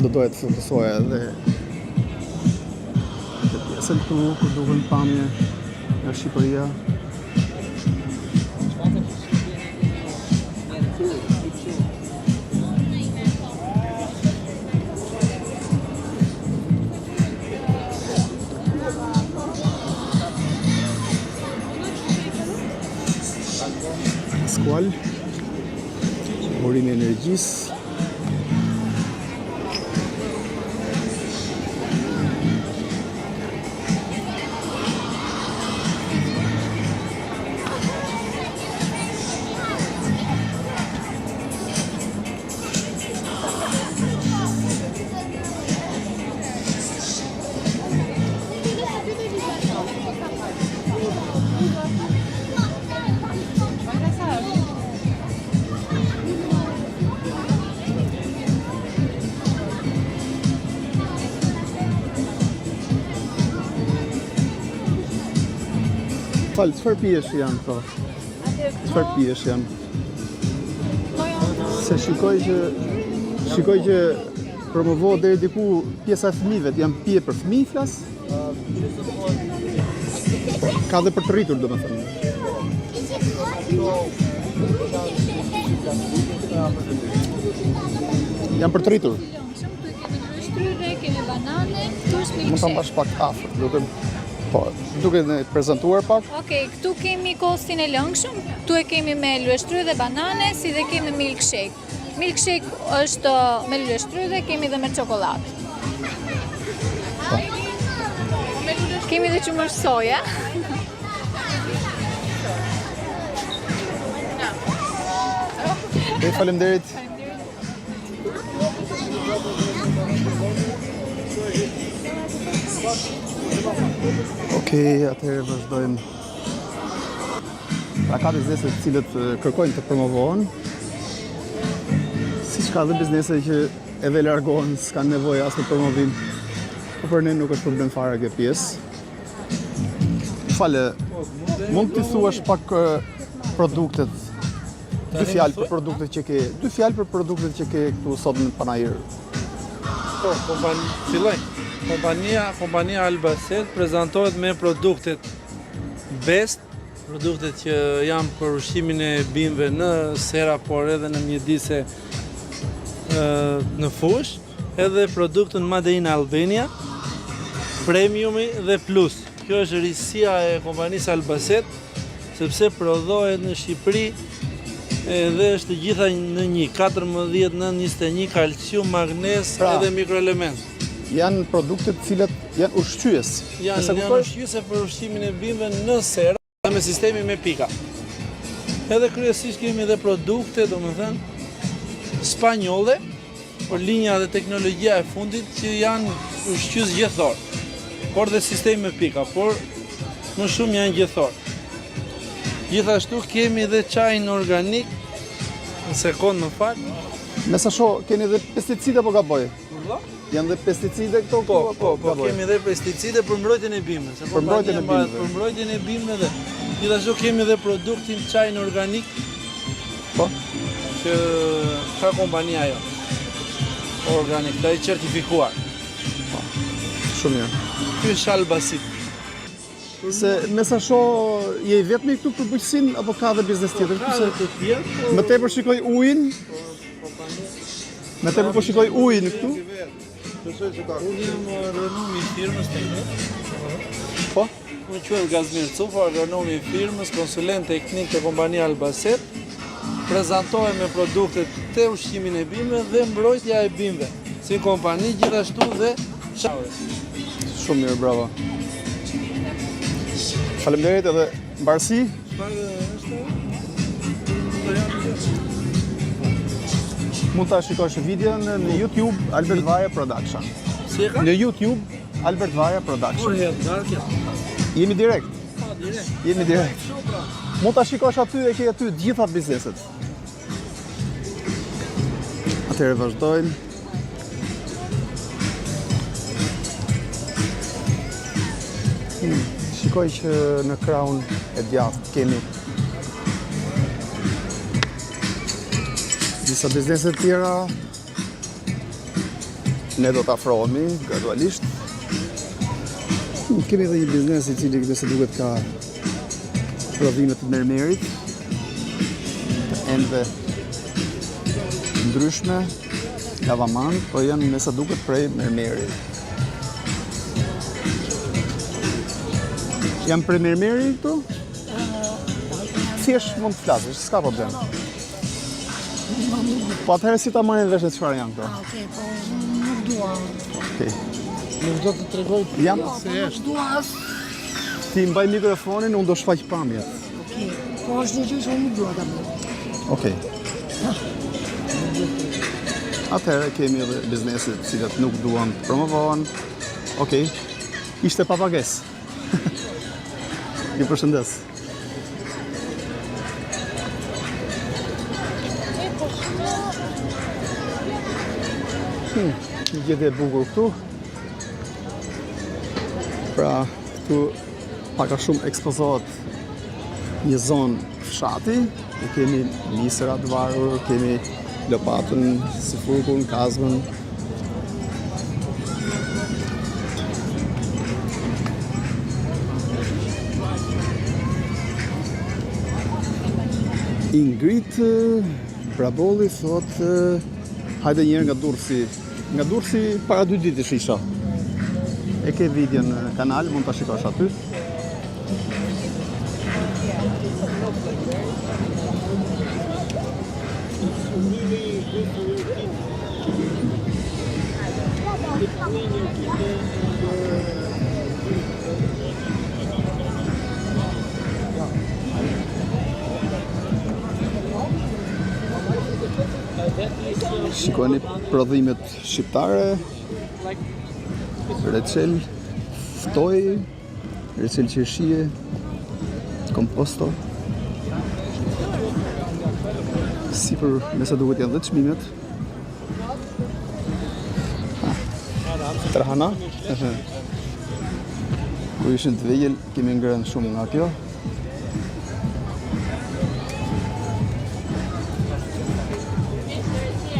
Do doja të fokusoja edhe këtë pjesën këtu ku duken pamje nga Shqipëria. Skual, burimi i energjisë. Fal, çfarë pijesh janë këto? Çfarë pijesh janë? Se shikoj që shikoj që promovohet deri diku pjesa e fëmijëve, janë pije për fëmijë flas? Ka dhe për të rritur, domethënë. Janë për të rritur. Kemi banane, këtu është Mund ta mbash pak afër, lutem. Po, duke na prezantuar pak. Okej, këtu kemi kosin e lëngshëm, këtu e kemi me luleshtrydhe dhe banane, si dhe kemi milkshake. Milkshake është uh, me luleshtrydhe, kemi dhe me çokollatë. Po. Kemi dhe qumësht soja. E faleminderit. Okej, atëherë vazhdojmë. Pra ka biznese të cilët kërkojnë të promovohen. Siç ka dhe biznese që edhe largohen, s'kanë nevojë as për promovim. Po për ne nuk është problem fare kjo pjesë. Fale, mund t'i thuash pak produktet Dy fjalë për produktet që ke, dy fjalë për produktet që ke këtu sot në panair. Po, kompani, filloj. Kompania, kompania Albaset prezantohet me produktet best, produktet që janë për ushqimin e bimëve në sera, por edhe në mjedise në fushë, edhe produktin Made in Albania, Premiumi dhe Plus. Kjo është risia e kompanisë Albaset, sepse prodhohet në Shqipëri dhe është të gjitha në një, 14, 9, 21, kalcium, magnez pra, edhe mikroelement. Janë produkte të cilat janë ushqyes. Janë, janë ushqyese për ushqimin e bimëve në sera dhe me sistemin me pika. Edhe kryesisht kemi edhe produkte, domethënë, spanjolle, Por linja dhe teknologjia e fundit që janë ushqyes gjethor, por dhe sistemi me pika, por më shumë janë gjethor. Gjithashtu kemi dhe çajin organik, një sekond më fal. Me sa shoh, keni dhe pesticide apo gaboj? Janë dhe pesticide këto? Po, po, po, kemi dhe pesticide për mbrojtjen e bimës. Për mbrojtjen e bimëve. Për mbrojtjen e bimëve dhe gjithashtu kemi dhe produktin çajin organik. Po. Që ka kompania jo. Organik, dhe i certifikuar. Po. Shumë mirë. Ky është Albasit. Se me sa shoh, je i vetmi këtu për bujqësinë apo ka dhe biznes po, tjetër? Ka dhe të tjerë, po... Më tepër shikoj ujin. Më tepër po shikoj ujin këtu. Unë jam agronomi i firmës të Po? Unë quhem Gazmir Cufa, agronomi i firmës, konsulent teknik te kompania Albaset. Prezantohem me produktet te ushqimin e bimëve dhe mbrojtja e bimëve. Si kompani gjithashtu dhe Shumë mirë, bravo. Faleminderit edhe mbarësi. Mund ta shikosh videon në YouTube Albert Vaja Production. Si e ka? Në YouTube Albert Vaja Production. Kur hedh darkja? Jemi direkt. Po, direkt. Jemi direkt. Pra. Mund ta shikosh aty e ke aty të gjitha bizneset. Atëherë vazhdojmë. Hmm, shikoj që në krahun e djathtë kemi disa biznese të tjera. Ne do të afrohemi gradualisht. Hmm, kemi edhe një biznes i cili me sa duket ka prodhime të mermerit, të enëve të ndryshme, lavaman, po janë me sa duket prej mermeri. Janë prej mermeri këto? Thjesht mund të flasësh, s'ka problem. Po atëherë si ta marrim vesh se çfarë janë këto? Ah, okej, po nuk dua. Okej. Nuk do të tregoj Jam Jo, po nuk dua as. Ti mbaj mikrofonin, unë do shfaq pamjet. Okej. Po është një gjë që unë nuk dua ta bëj. Okej. Atëherë kemi edhe biznese të cilat nuk duan të promovohen. Okej. Ishte pa pagesë. Ju përshëndes. Hmm, një gjetje e bukur këtu. Pra, këtu pak a shumë ekspozohet. Një zonë fshati, ku kemi misra të varur, kemi lopatën, sifurkun, kazmën. Ingrid Brabolli thotë hajde njëherë nga Durrësi. Nga Durrësi para dy ditësh isha. E ke videon në kanal, mund ta shikosh aty. Shikoni prodhimet shqiptare. Reçel ftoi, reçel qershie, komposto. Sipër, me sa duket janë dhe çmimet. Trahana. Kur ishim të vegjël, kemi ngrënë shumë nga kjo.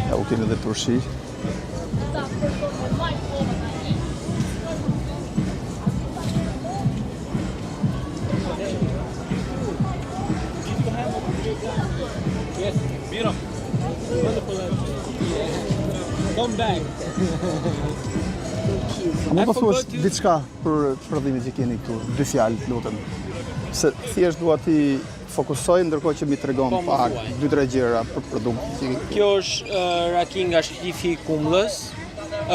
Ja, u kemi dhe turshi. Come back. A mund të thuash diçka për prodhimet që keni këtu? Dy fjalë, të lutem. Se thjesht dua t'i fokusoj ndërkohë që m'i tregon po, pak dy tre gjëra për produktet që Kjo është uh, raki nga shqifi i kumbullës,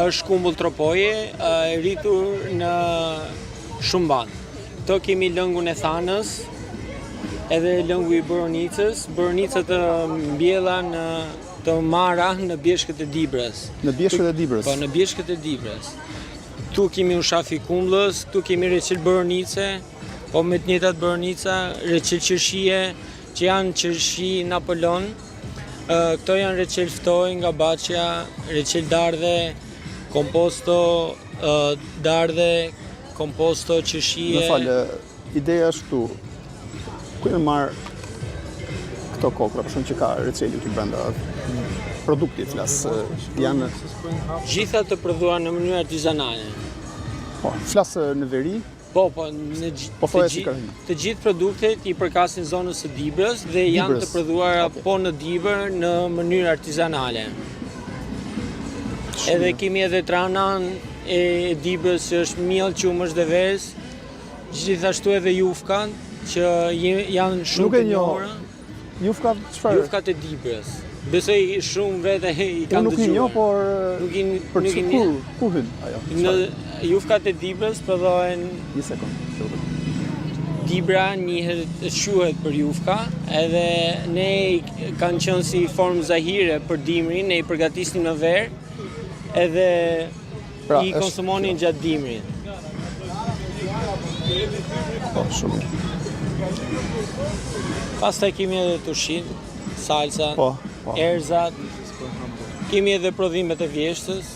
është kumbull tropoje, uh, e rritur në Shumban. Këto kemi lëngun e thanës, edhe lëngu i boronicës, boronica të mbjella në të marra në bjeshkët e Dibrës. Në bjeshkët e Dibrës? Po, në bjeshkët e Dibrës. Këtu kemi ushaf i kumbullës, këtu kemi reçel boronice, po me të njëjtat boronica, reçel qershie, që janë qershi Napolon. Këto janë reçel ftoi nga Baçja, reçel dardhe, komposto dardhe, komposto qershie. Më fal, ideja është këtu. Ku i marr këto kokrra, për shembull që ka reçeli këtu brenda produkti flas, janë gjitha të prodhuara në mënyrë artizanale. Po, flas në veri. Po, po, në po të, gjithë, të gjithë produktet i përkasin zonës së Dibrës dhe janë të prodhuara okay. po në Dibër në mënyrë artizanale. Edhe kemi edhe trahanan e Dibrës që është miell, qumësht dhe vezë, gjithashtu edhe jufkan që janë shumë të njohura. Jufka çfarë? Jufkat e Dibrës. Besoj shumë vete i kanë dëgjuar. Nuk i njoh, por nuk i për nuk i ku ku hyn ajo? Në jufkat e Dibrës prodhohen një sekond. Dibra njihet shquhet për jufka, edhe ne kanë qenë si formë zahire për dimrin, ne i përgatisnim në verë, edhe Pra, I konsumonin gjatë dimrit. Po, shumë mirë. Pastaj kemi edhe turshin, salca, po, po. erzat, kemi edhe prodhimet e vjeshtës.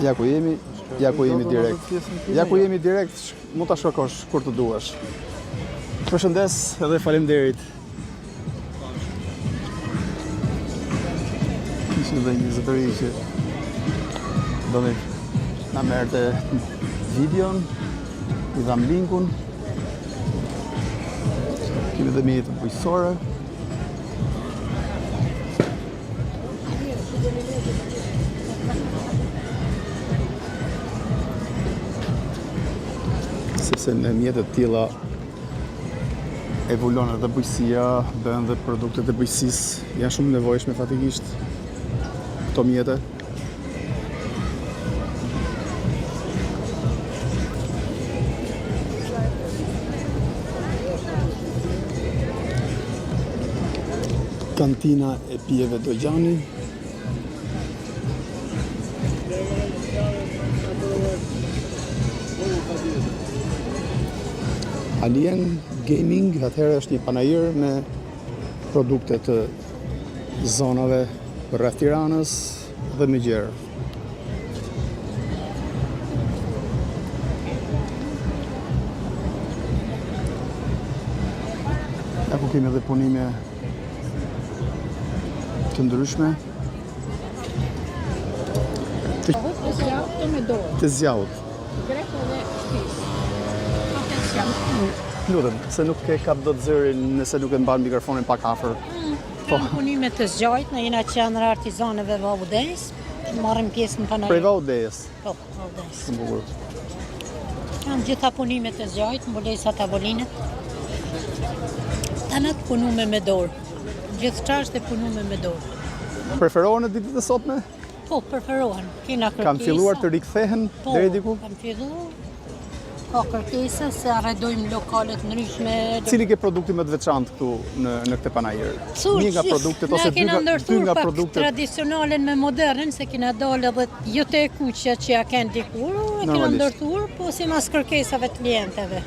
Ja ku jemi, ja ku jemi direkt. Ja ku jemi direkt, mund ta shkarkosh kur të duash. Përshëndes edhe faleminderit. Kishim dhe një zotëri që do me na merrte videon, i dham linkun. Kemi dhe mjete bujqësore. Sepse me mjete të tilla evolon edhe bujqësia, bëhen dhe produktet e bujqësisë, janë shumë të nevojshme faktikisht këto mjete. Kantina e pijeve Dogjani. Alien Gaming, atëherë është një panair me produkte të zonave përreth Tiranës dhe më gjerë. Ja ku kemi edhe punime të ndryshme. Të Tezgjahut. Lutem, se nuk e kap dot zërin nëse nuk e mban mikrofonin pak afër. Mm, po. Punime të tezgjahut, ne jena qendra artizanëve Vau Dejës, marrim pjesë në panair. Prej Vau Dejës? Po, Vau Dejës. Shumë bukur. Janë gjitha punimet e tezgjahut, mbulesa tavolinet. Tana të punume me dorë. Gjithçka është e punume me dorë. Preferohen në ditët e sotme? Po, preferohen. Kena kërkesa. Kanë filluar të rikthehen po, deri diku? Po, kanë filluar. Ka kërkesa se arredojmë lokalet ndryshme. Cili ke produkti më të veçantë këtu në në këtë panair? Një nga produktet ose dy nga dy nga produktet tradicionalen me modernen se kena dalë edhe jo te e kuqja që ja kanë dikur, e kena ndërthur, po simas kërkesave të klientëve.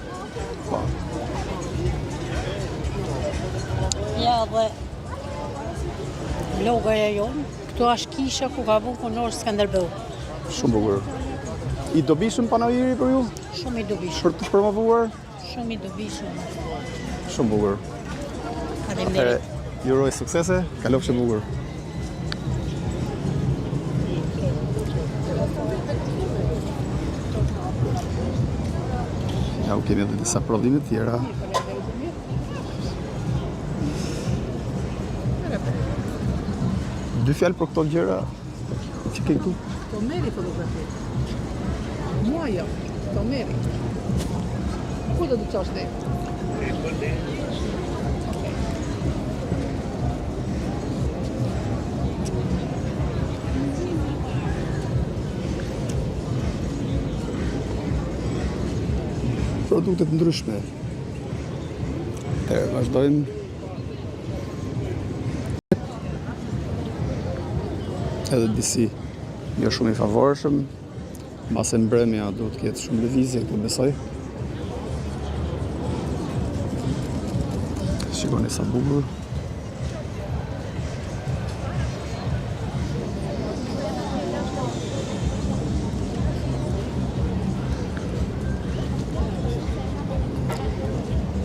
Po. Ja dhe logoja jonë, këtu është kisha ku ka vu kurorë Skënderbeu. Shumë bukur. I dobishëm panairi për ju? Shumë i dobishëm. Për të promovuar? Shumë i dobishëm. Shumë bukur. Faleminderit. Ju uroj suksese, kalofshi bukur. Ja, u kemi edhe disa prodhime tjera. Dy fjalë për këto gjëra që ke këtu? Po merri fotografi. Mua jo, po merri. Ku do të çosh ti? Produkte të ndryshme. E vazhdojmë. Edhe disi jo shumë i favorshëm. Mbase mbrëmja duhet të ketë shumë lëvizje këtu besoj. Shikoni sa bukur.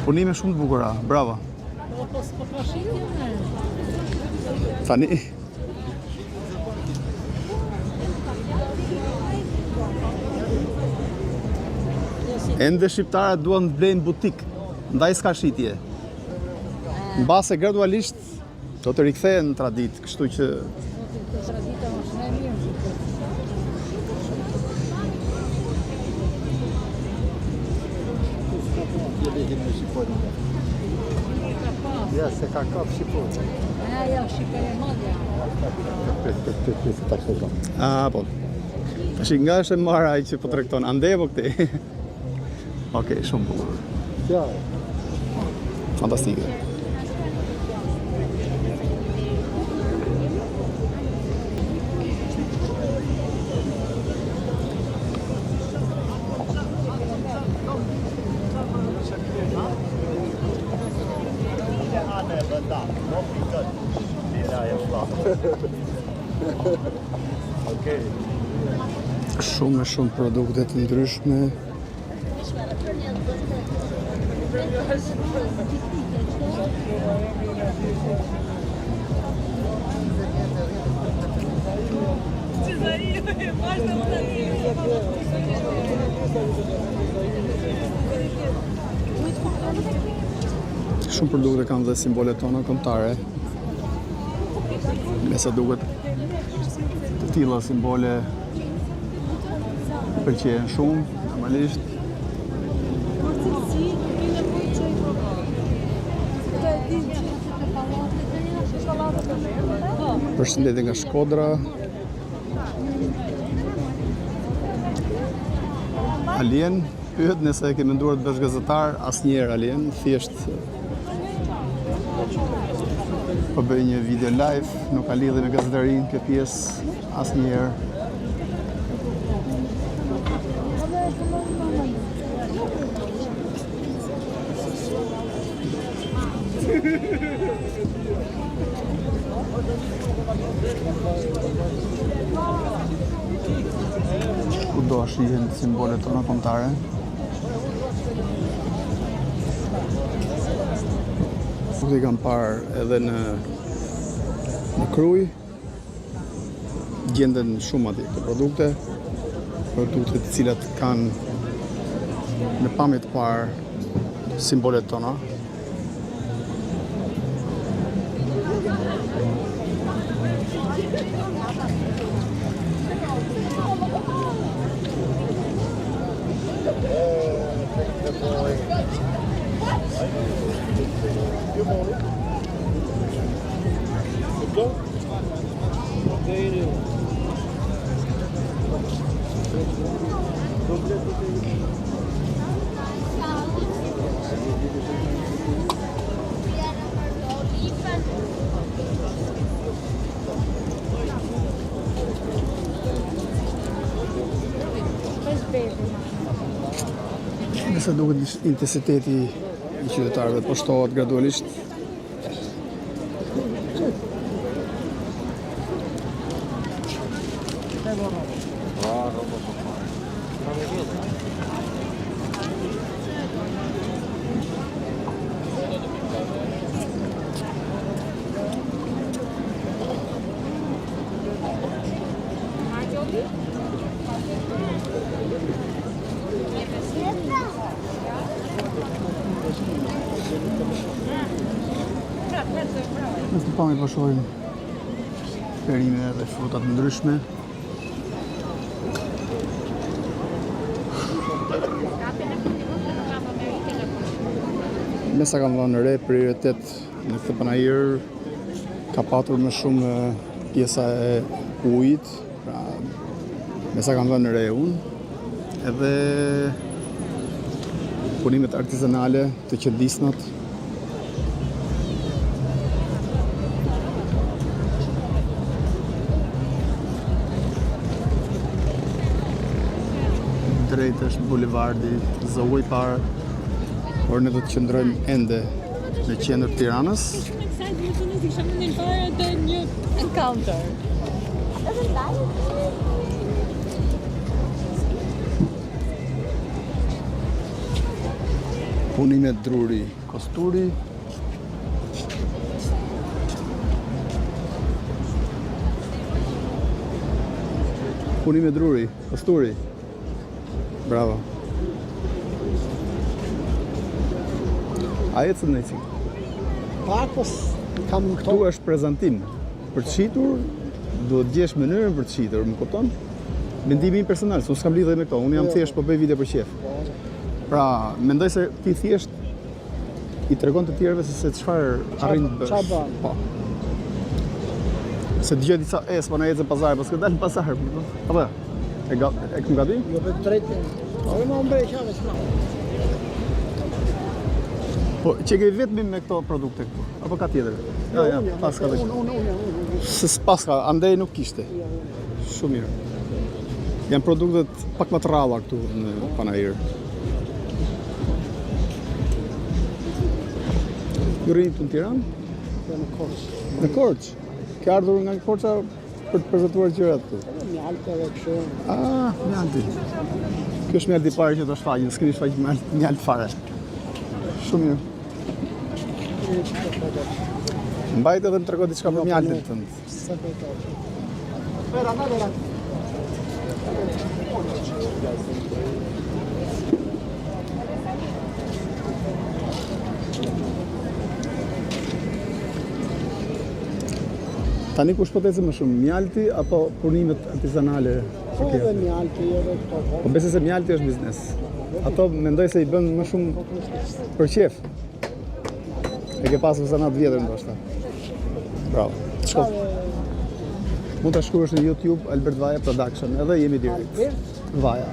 Punime shumë të bukura, bravo. Po, po, s'po ka shitje, ne. Tani... Ende shqiptarët duan të blejnë butik, ndaj s'ka shitje. Mbase gradualisht do të rikthehen në traditë, kështu që Tradita është më e mirë. Ja, se ka kap shqiponjë. Ja, ja, shqiponjë e madhe. Prit, prit, prit, prit, ta kërkon. A, po. Tash nga është e marrë ai që po tregton, andej apo këtej? Okej, shumë bukur. Ja. Fantastike. Shumë e shumë produkte të ndryshme. Shumë produkte kanë dhe simbolet tona kombëtare. Me sa duket të tilla simbole pëlqehen shumë, normalisht. Përshëndetje nga Shkodra. Alien, pyet nëse e ke menduar të bësh gazetar, asnjëherë Alien, thjesht po bëj një video live, nuk ka lidhje me gazetarinë kjo pjesë asnjëherë. Kudo shihen simbolet tona kombëtare. produkte i kam parë edhe në në Krujë. Gjenden shumë atje këto produkte, produkte të cilat kanë në pamje të parë simbolet tona. Me sa duket intensiteti i qytetarëve po shtohet gradualisht. Në këtë pamje po shohim perime dhe fruta të ndryshme. Me sa kam vënë re prioritet në këtë panair ka patur më shumë pjesa e ujit, pra me sa kam vënë re unë, edhe punimet artizanale të qëndisnat. Drejt është bulevardi Zogu i Parë, por ne do të qëndrojmë ende në qendër të Tiranës. Encounter. Punime druri, kosturi. Punime druri, kosturi. Bravo. A ecën në cik? Pak, po kam këto. Këtu është prezantim. Për të shitur, duhet gjesh mënyrën për të shitur, më kupton? Mendimi im personal, se unë s'kam lidhje me këto, unë jam jo. thjesht po bëj video për qejf. Pra, mendoj se ti thjesht i tregon të tjerëve se se çfarë arrin të bësh. Çfarë bën? Po. Se dëgjoj disa e s'po na ecën pazar, po s'ke dalë në pazar, po. Apo. E ga, e kam gabim? Jo vetë drejt. Po më mbrej qafe s'ma. Po, që ke vetëm me këto produkte këtu? Apo ka tjetër? Jo, ja, ja, paska dhe. Unë, unë, unë, unë. Se s'paska, andej nuk kishte. Jo, Shumë mirë. Janë produktet pak më të rralla këtu në Panair. Ju rrini këtu në Tiranë? Jo, në Korçë. Në Korçë? Ke ardhur nga Korça për të prezantuar gjërat këtu? Mjaltë edhe kështu. Ah, mjalti. Kjo është mjalti i parë që do shfaqin, s'keni shfaqur mjalt, mjalt fare. Shumë mirë. Mbajte dhe më trego diçka për mjaltin tënd. Sa për to. Vera, vera. Tani kush po të ecën më shumë, mjalti apo punimet artizanale? Po edhe mjalti edhe këto. Po, po besoj se mjalti është biznes. Ato mendoj se i bën më shumë për qejf. E ke pasur zanat vjetër ndoshta. Bravo. Shko. Mund ta shkruash në YouTube Albert Vaja Production, edhe jemi direkt. Albert Vaja.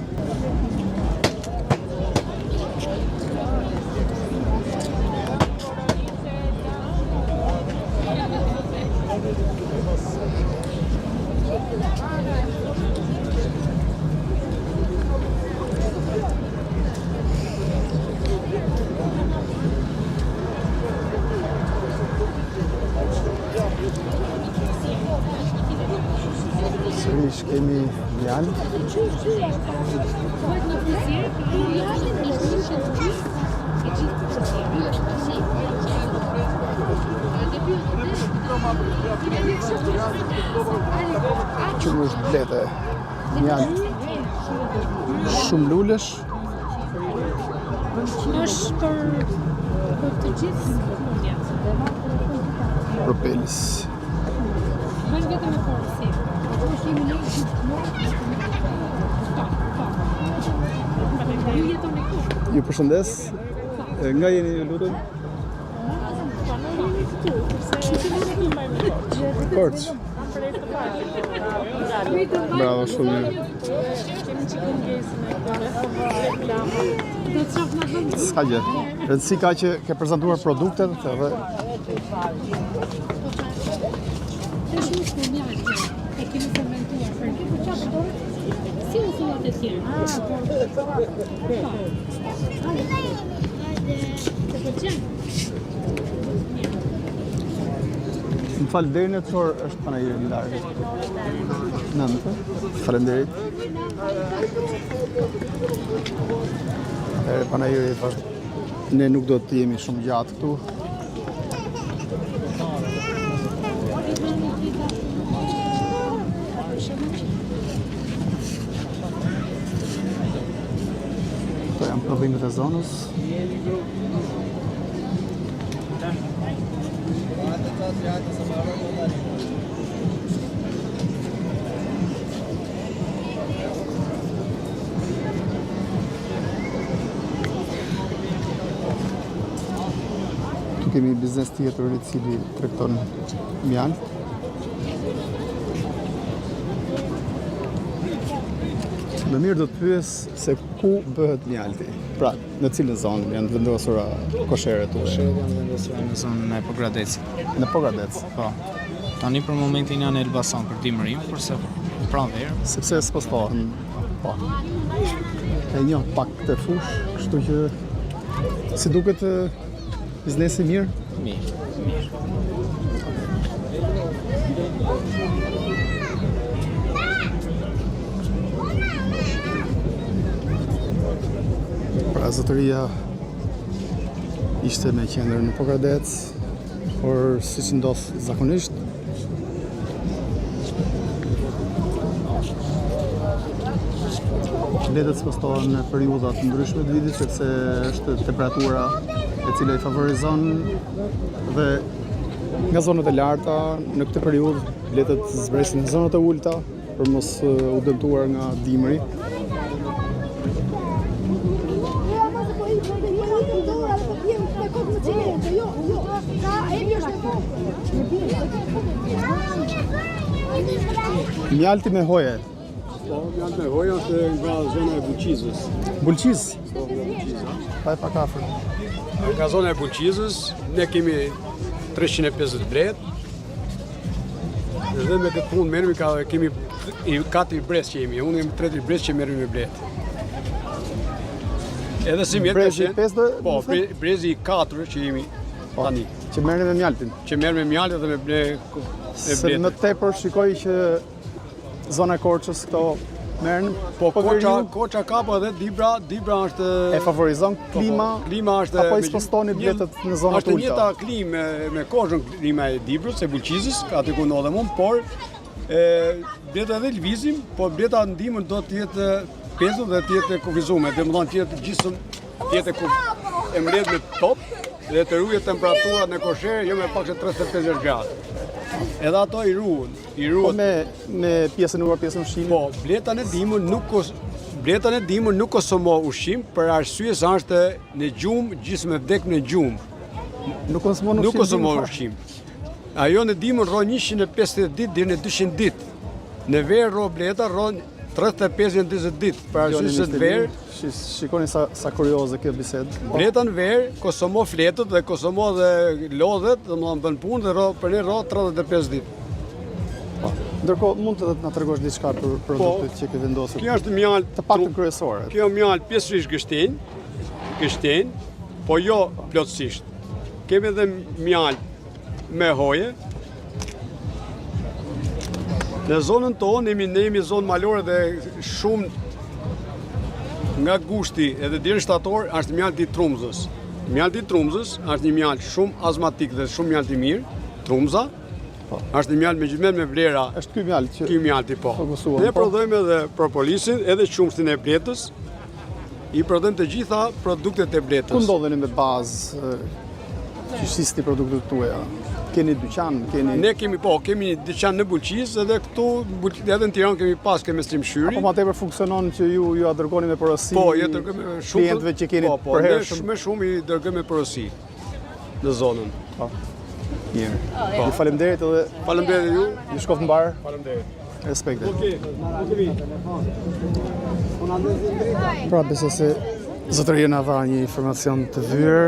Sërish kemi mjaltë. Qumësht blete, mjaltë, shumë lulesh. Është për, për të gjithë sëmundjet. Propolis. Bëjmë vetëm me porosi. Po, po. Ju jetoni ku? Ju përshëndes. Nga jeni ju lutem? Korçë. Bravo, shumë mirë. S'ka gjë. Rëndësi ka që ke prezantuar produktet edhe Është një mjaltë e kemi fermentuar për këtë po çfarë përdoret? Si uthullat e tjera. Po. Të pëlqen? Më fal deri në ç'orë është panairi në darkë. Nëntë. Faleminderit. Atëherë panairi vazhdon. Ne nuk do të jemi shumë gjatë këtu. Këto janë prodhimet e zonës. Këtu kemi një biznes tjetër i cili tregton mjaltë. Më mirë do të pyes se ku bëhet mjalti. Pra, në cilën zonë janë të vendosura kosheret tuaja? Kosheret janë vendosura në zonën e Pogradecit. Në Pogradec? Po. Tani për momentin janë në Elbasan për dimërim, kurse pranverë. Sepse spostohen. Po. E njoh pak këtë fushë, kështu që si duket biznesi mirë? Mirë, mirë. Pra zotëria ishte me qendër në Pogradec, por siç ndodh zakonisht, Bletët spostohen në periudha të ndryshme të vitit sepse është temperatura e cila i favorizon dhe nga zonat e larta në këtë periudhë bletët zbresin në zonat e ulëta për mos u dëmtuar nga dimri. Mjalti me hoje. Po, mjalti me hoje është nga zona e Bulqizës. Bulqizë? Po, nga Bulqiza. Pa e pak afër. Nga zona e Bulqizës, ne kemi 350 bletë, Dhe me këtë punë merremi ka kemi i katri brez që jemi, unë jam treti brez që merremi me bletë. Edhe si mjet Brezi i pestë? Po, brezi i katër që jemi po, tani. Që merremi me mjaltin. Që merremi me mjaltin dhe me ble me Se më tepër shikoj që zona e Korçës këto merren. Po, po Korça, Korça ka po edhe Dibra, Dibra është e favorizon po, po, klima. klima është apo i spostoni bletët në zona të ulëta. Është e njëjta klimë me, me Korçën, klima e Dibrës, e Bulqizës, aty ku ndodhem unë, por e bleta edhe lëvizim, po bleta në dimër do të jetë pezull dhe të jetë e kufizuar, domethënë të jetë gjysmë të jetë e mbledhur me top dhe të ruhet temperatura në koshere jo më pak se 35 gradë. Edhe ato i ruhen. I ruhet. Po me me pjesën ujor, pjesën ushqimit. Po, bleta në dimër nuk kos bleta në dimër nuk konsumon ushqim për arsye se është në gjumë, gjysmë e vdekme në gjumë. Nuk konsumon ushqim. Nuk konsumon ushqim. Ajo në dimër rro 150 ditë deri në 200 ditë. Në verë rro bleta rro 35 në 40 ditë, për arsye se në verë shikoni sa sa kurioze kjo bisedë. Po. Bleta në verë konsumon fletët dhe konsumon dhe lodhet, domethënë bën punë dhe rro për ne rro 35 ditë. Po. Ndërkohë mund të na tregosh diçka për po. produktet që ke vendosur. Kjo është mjaltë të paktën kryesore. Kjo mjaltë pjesërisht gështenjë, gështenjë, po jo plotësisht. Kemi edhe mjaltë me hoje. Në zonën tonë, jemi, ne jemi zonë malore dhe shumë nga gushti edhe deri në shtator është mjalti i trumzës. Mjalti i trumzës është një mjaltë shumë azmatik dhe shumë mjaltë i mirë. trumza. Po. Është një mjaltë me gjithmonë me vlera. Është ky mjaltë që Ky mjalti po. Fokusuam, Ne po. prodhojmë edhe propolisin, edhe qumështin e bletës. I prodhojmë të gjitha produktet e bletës. Ku ndodheni me bazë e, që shisni produktet tuaja? Keni dyqan, keni Ne kemi po, kemi një dyqan në Bulqizë edhe këtu edhe në Tiranë kemi pas kemi Slim Shyri. Apo ma tepër funksionon që ju ju a dërgoni me porosi? Po, ju dërgojmë shumë klientëve që keni po, po, ne përhershëm. më shumë i dërgojmë me porosi në zonën. Po. Mirë. Po. Ju faleminderit edhe Faleminderit ju. Ju shkoftë mbar. Faleminderit. Respekte. Okej, okej. Pra besoj se zotëria na dha një informacion të vyer.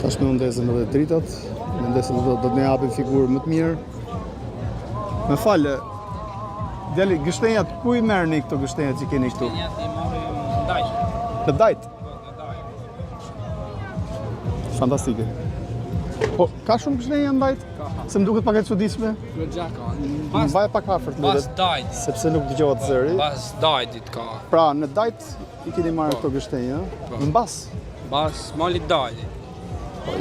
Tashmë u ndezën edhe dritat, mendoj se do do të na japin figurë më të mirë. Më fal, djali, gështenjat, ku i merrni këto gështenjat që keni këtu? Gështenjat i marrim në Dajt. Në Dajt? Fantastike. Po, ka shumë gështenja në Dajt? Se më duket pak e çuditshme. Goxha ka. Më vaj pak afër të Pas lutem, Dajtit. sepse nuk dëgjohet zëri. Pas Dajtit ka. Pra, në Dajt i keni marrë këto gështenja, Po. në mbas. Pas malit Dajtit. Po,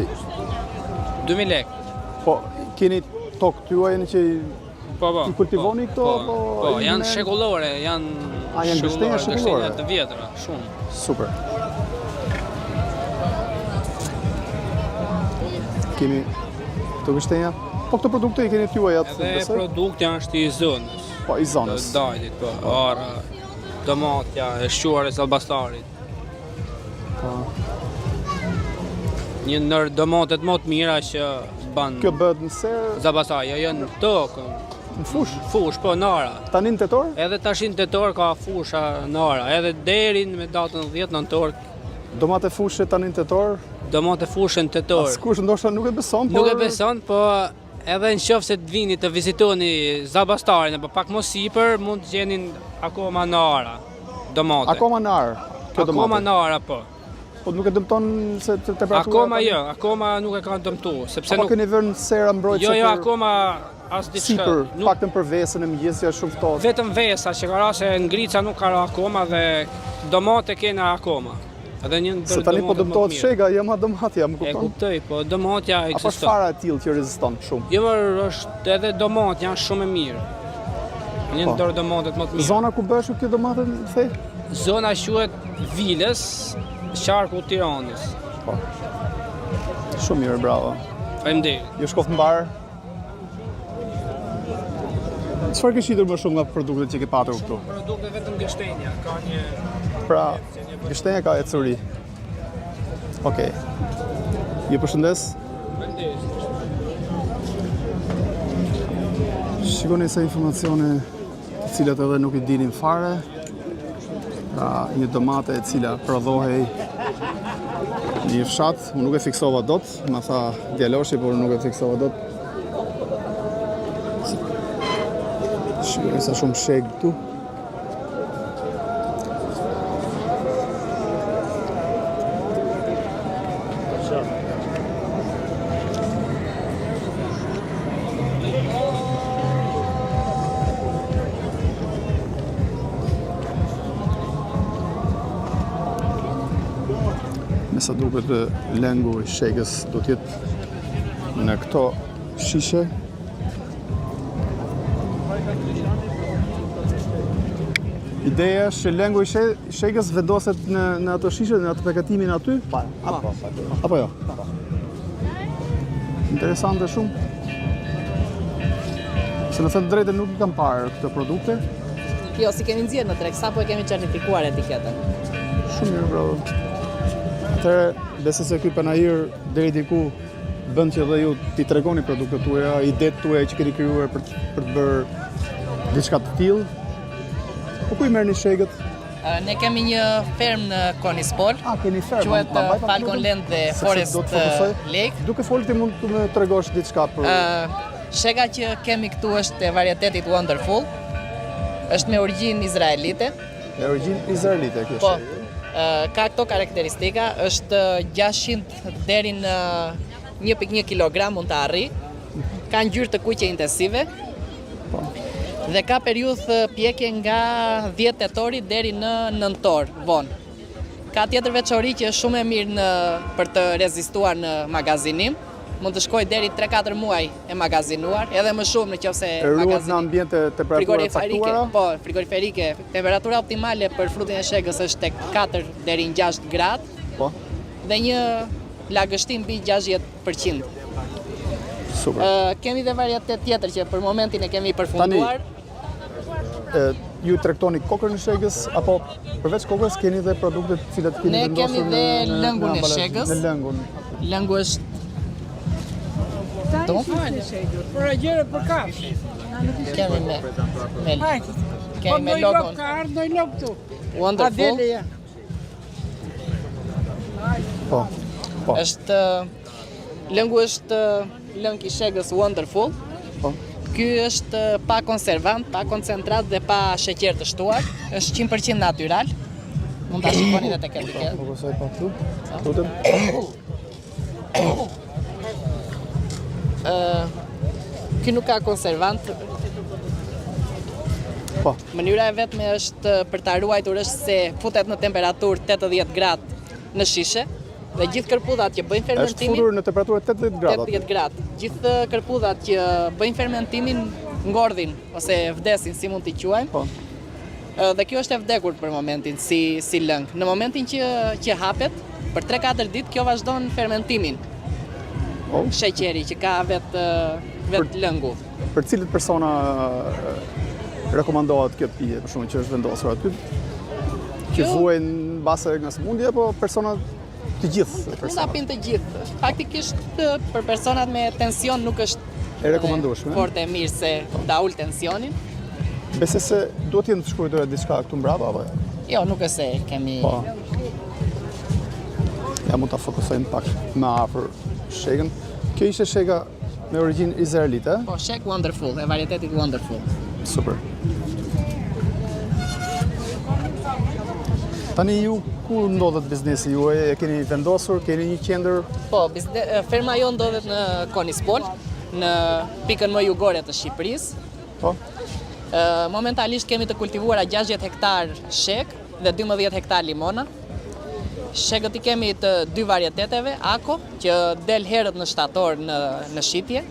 2000 lekë. Po, keni tokë tuajën që i Po, po. I kultivoni po, këto, Po, apo po, i janë merr- shekullore, janë A, janë gështenja shekullore? Gështenja të vjetra, shumë. Super. Kemi këto gështenja. Po këto produkte i keni tuajat, Edhe besoj? produkti është i zonës. Po, i zonës. Të Dajtit, po, ara, domatja, e shquar e Zall-Bastarit. Po. Një ndër domatet më të mira që ban Kjo bëhet në serë, Zall-Bastar, jo, jo në tokë. Në fushë? Fushë, po, në ara. Tani në tetor? Edhe tash në tetor ka fusha në ara, edhe deri me datën 10 nëntor Domate fushe tani në tetor? Domate fushe në tetor. Askush ndoshta nuk e beson, por Nuk e beson, po edhe në qoftë se të vini të vizitoni Zall-Bastarin apo pak më sipër, mund të gjenin akoma në ara domate. Akoma në arë. Kjo Akoma domate. në ara, po. Po nuk e dëmton se te- temperatura? Akoma tani? jo, akoma nuk e kanë dëmtuar, sepse Apo nuk keni vënë sera mbrojtëse Jo, jo, për- akoma as diçka. Sipër, Nuk paktën për vesën e mëngjesit që është shumë ftohtë. vetëm vesa që ka ra se ngrica nuk ka ra akoma dhe domate kena akoma. Edhe një ndër Se tani po domatet më të dëmtohet mira. shega, jo ma domatja, më E kupton? kuptoj, po domatja Apo është ekziston. fara e tillë që reziston shumë? Jo, më është edhe domatja është shumë e mirë. Një Po. ndër domatet më të mira. Zona ku bëhesh kjo domate, më the? Zona quhet Vilës, qarku Tiranës. Po. Shumë mirë, bravo. Faleminderit. Ju shkoftë mbar. Çfarë ke shitur më shumë nga produktet që ke patur këtu? Produkte vetëm gështenja, ka një Pra, gështenja ka ecuri. Okej. Ju përshëndes. Shikoni sa informacione të cilat edhe nuk i dinim fare. Pra, një domate e cila prodhohej në një fshat, unë nuk e fiksova dot, ma tha djaloshi, por unë nuk e fiksova dot. Shikoni sa shumë shegë këtu. Me sa duket lëngu i shegës do të jetë në këto shishe. Ideja është që lëngu i shegës vendoset në në ato shishe, në atë paketimin aty? Po, apo, apo jo? Interesante shumë. Se në thënë të drejtën nuk i kam parë këto produkte. Jo, si kemi nxjerrë në treg, sapo e kemi certifikuar etiketën. Shumë mirë, bravo. Atëherë, besoj se ky panair deri diku bën që dhe ju t'i tregoni produktet tuaja, idetë tuaja që keni krijuar për për të bërë diçka të tillë. Po ku i merrni shegët? Ne kemi një fermë në Konispol. A, keni fermë? Quhet Falcon Land dhe Forest Lake. Duke folur ti mund të më tregosh diçka për... Shega që kemi këtu është e varietetit Wonderful. Është me origjinë izraelite. Me origjinë izraelite kjo po, shegë. Ka këto karakteristika, është 600 deri në 1.1 kg mund të arrijë. Ka ngjyrë të kuqe intensive. Po. Dhe ka periudhë pjekje nga 10 tetori deri në nëntor vonë. Ka tjetër veçori që është shumë e mirë në për të rezistuar në magazinim. Mund të shkojë deri 3-4 muaj e magazinuar, edhe më shumë në qoftë se ruhet në ambiente temperatura të caktuara. Po, frigoriferike. Temperatura optimale për frutin e shegës është tek 4 deri në 6 gradë. Po. Dhe një lagështi mbi 60%. Super. Uh, kemi dhe varietet tjetër që për momentin e kemi përfunduar. Tani, ju tregtoni kokrrën e shegës apo përveç kokrrës keni dhe produkte të cilat keni vendosur në Ne kemi dhe lëngun e shegës. Në lëngun. Lëngu është Do? Për agjere për kafshë. Kemi me me kemi po me logon. Ka ardhur ndonjë lopë këtu. Wonderful. Po. Po. Është lëngu është lëng i shegës Wonderful. Po. Ky është pa konservant, pa koncentrat dhe pa sheqer të shtuar. Është 100% natyral. Mund ta shikoni edhe tek etiketa. Po, fokusoj pak këtu. Lutem. Ë Ky nuk ka konservant. Po. Mënyra e vetme është për ta ruajtur është se futet në temperaturë 80 gradë në shishe dhe gjithë kërpudhat që bëjnë fermentimin Është futur në temperaturë 80 gradë. 80 gradë. Gjithë kërpudhat që bëjnë fermentimin ngordhin ose vdesin, si mund t'i quajmë. Po. Dhe kjo është e vdekur për momentin si si lëng. Në momentin që që hapet, për 3-4 ditë kjo vazhdon fermentimin. Oh. Sheqeri që ka vetë vetë lëngu. Për cilët persona rekomandohet kjo pije, për shembull që është vendosur aty? Që vuajnë mbase nga sëmundje apo persona të gjithë personat? Mund ta pinë të gjithë. Faktikisht për personat me tension nuk është e rekomandueshme. Fort e mirë se ta ul tensionin. Besoj se duhet të jenë të shkruar diçka këtu mbrapa apo jo? Jo, nuk është se kemi Po. Ja mund ta fokusojmë pak më afër shegën. Kjo ishte shega me origjinë izraelite. Po, shegë Wonderful, e varietetit Wonderful. Super. Tani ju ku ndodhet biznesi juaj? E keni vendosur, keni një qendër? Po, bizne, ferma jonë ndodhet në Konispol, në pikën më jugore të Shqipërisë. Po. Momentalisht kemi të kultivuara 60 hektar shegë dhe 12 hektar limona. Shegët i kemi të dy varieteteve, Ako, që del herët në shtator në në shitje.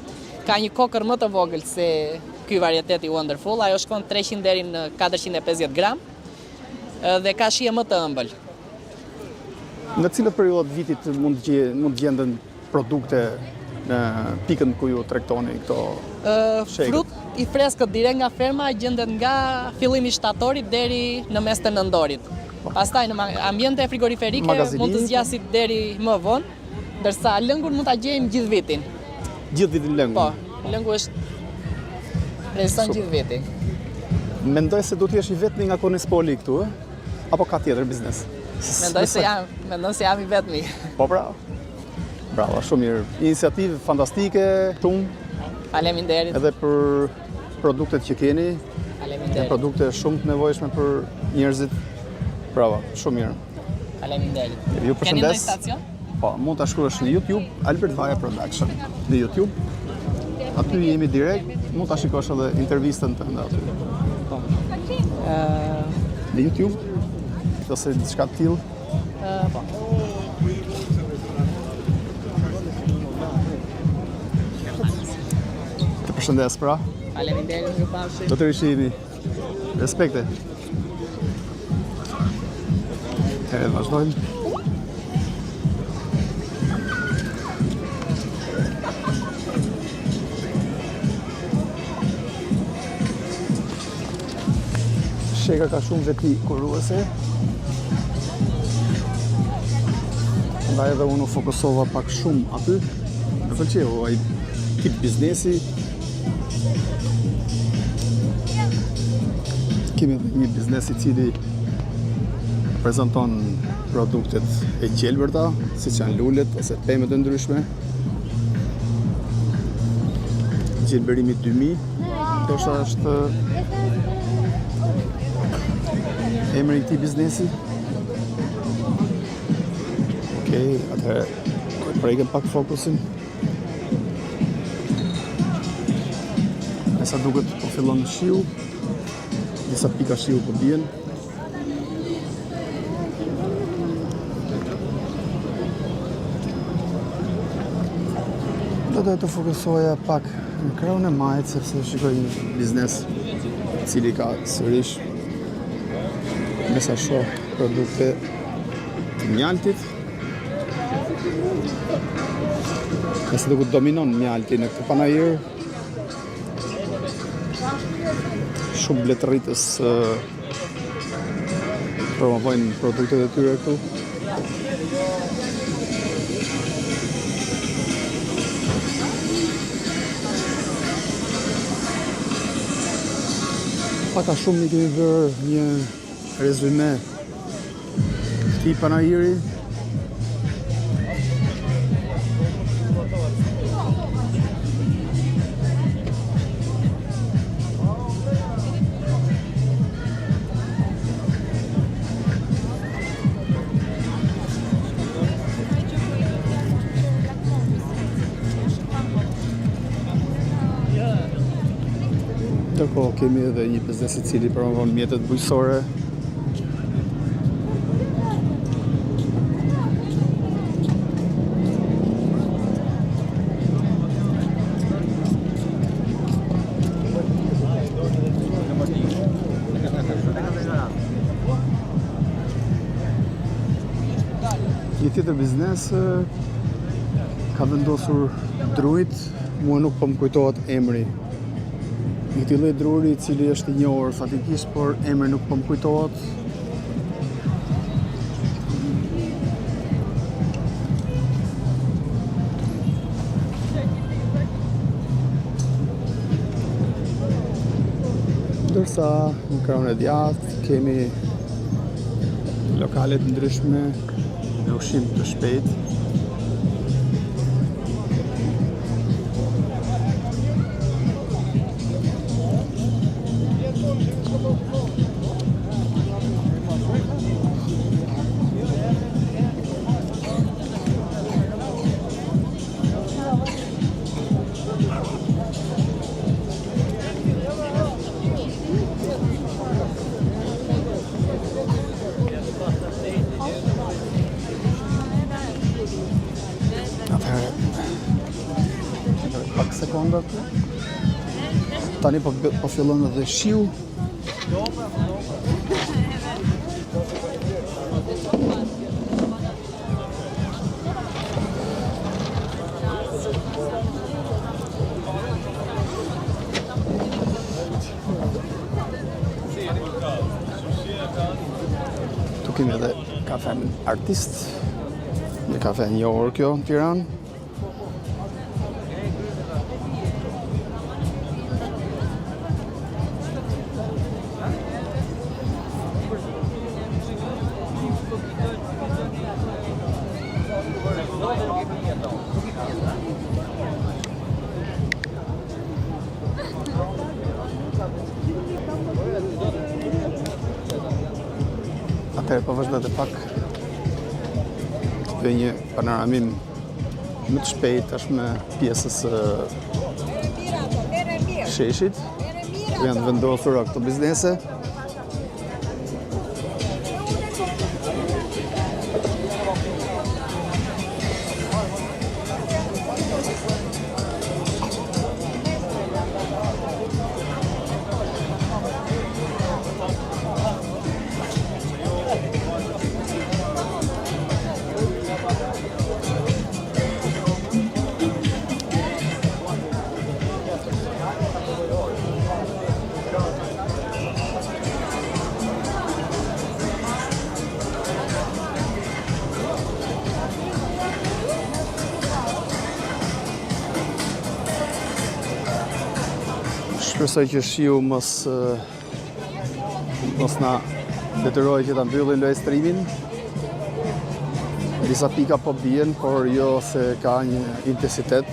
Ka një kokërr më të vogël se ky varieteti Wonderful, ajo shkon 300 deri në 450 gram dhe ka shije më të ëmbël. Në cilat periudha të vitit mund të mund të gjenden produkte në pikën ku ju tregtoni këto shegët? Frut i freskët direkt nga ferma gjendet nga fillimi i shtatorit deri në mes të nëntorit. Po. Pastaj në ambiente frigoriferike mund të zgjasi deri më vonë, ndërsa lëngun mund ta gjejmë gjithë vitin. Gjithë vitin lëngun? Po, lëngu është reziston gjithë vitin. Mendoj se do të jesh i vetmi nga Konispoli këtu, ë? Apo ka tjetër biznes? Mendoj se jam, mendoj se jam i vetmi. Po pra. Bravo, shumë mirë. Iniciativë fantastike, shumë. Faleminderit. Edhe për produktet që keni. Faleminderit. Janë produkte shumë të nevojshme për njerëzit. Bravo, shumë mirë. Faleminderit. Ju përshëndes. Keni ndonjë stacion? Po, mund ta shkruash në YouTube Albert Vaja Production. Në YouTube. Aty jemi direkt, mund ta shikosh edhe intervistën tënde aty. Po. Ë në YouTube ose diçka të tillë. Po. Të përshëndes pra. Faleminderit, mirupafshim. Do të rishihemi. Respekte. E vazhdojmë. Shega ka shumë veti kuruese. Ndaj edhe unë u fokusova pak shumë aty. Më pëlqeu ai tip biznesi. Kemi edhe një biznes i cili. prezanton produktet e gjelbërta, siç janë lulet ose pemët e ndryshme. Gjelbërimi 2000, ndoshta është emri i këtij biznesi. Okej, atëherë po e prekim pak fokusin. Me sa duket po fillon shiu. Disa pika shiu po bien. Do të të fokusoja pak në krahun e majtë sepse shikoj një biznes i cili ka sërish me sa shoh produkte të mjaltit. Me sa duket dominon mjalti në këtë panair. Shumë bletërritës promovojnë produktet e tyre këtu. Pak a shumë i kemi bërë një rezume këtij panairi. Ndërkohë kemi edhe një biznes i cili promovon mjetet bujqësore. Një tjetër biznes ka vendosur drujt, mua nuk po më kujtohet emri. I këtij lloj druri i cili është i njohur faktikisht, por emri nuk po më kujtohet. Ndërsa në krahun e djathtë kemi lokale të ndryshme me ushqim të shpejtë. Atëherë, pak sekonda këtu. Tani po, po fillon edhe shiu. Ktu kemi edhe kafen artist, një kafe e njohur kjo në Tiranë. Atëherë po vazhdoj edhe pak të bëj një panoramim më të shpejtë tashmë pjesës së sheshit, ku janë të vendosura këto biznese. Shpresoj që shiu mos mos na Detyrohej që ta mbyllin live streamin. Disa pika po bien, por jo se ka një intensitet.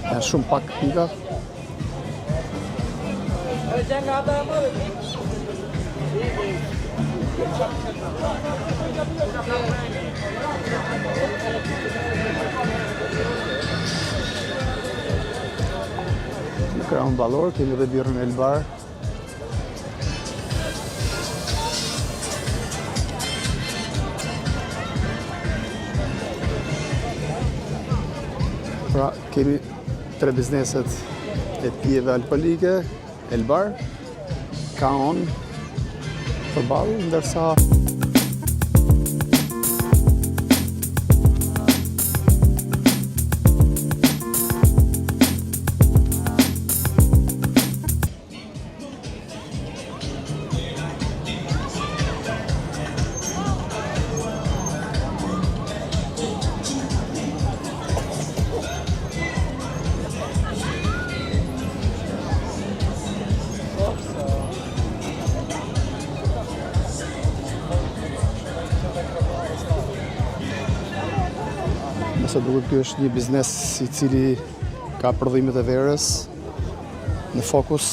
Janë shumë pak pika. Në krahun ballor kemi edhe birrën Elbar. Pra, kemi tre bizneset e pijeve alkoolike, Elbar, Kaon, përballë, ndërsa Me sa duket ky është një biznes i cili ka prodhimet e verës në fokus.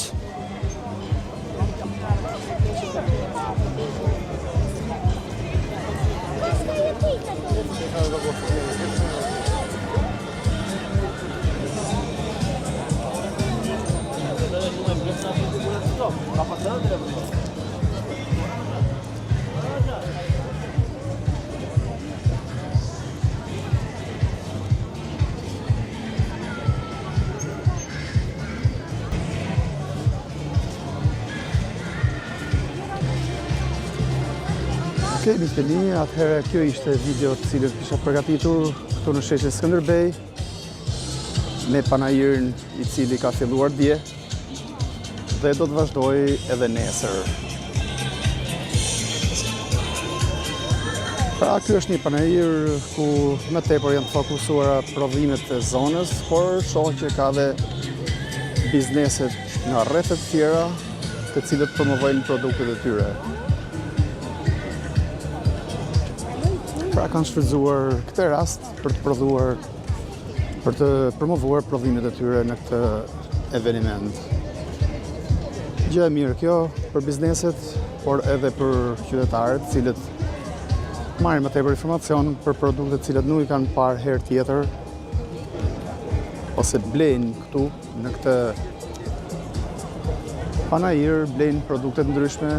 Ok, miqtë e mi, atëherë kjo ishte video të cilën kisha përgatitur këtu në sheshin Skënderbej me panairin i cili ka filluar dje dhe do të vazhdojë edhe nesër. Pra, ky është një panair ku më tepër janë të fokusuara prodhimet e zonës, por shoh që ka dhe bizneset nga rrethe të tjera, të cilët promovojnë produktet e tyre. Pra kanë shfrytëzuar këtë rast për të prodhuar për të promovuar prodhimet e tyre në këtë eveniment. Gjë e mirë kjo për bizneset, por edhe për qytetarët, të cilët marrin më tepër informacion për produkte të cilat nuk i kanë parë herë tjetër ose blejnë këtu në këtë panair, blejnë produkte të ndryshme,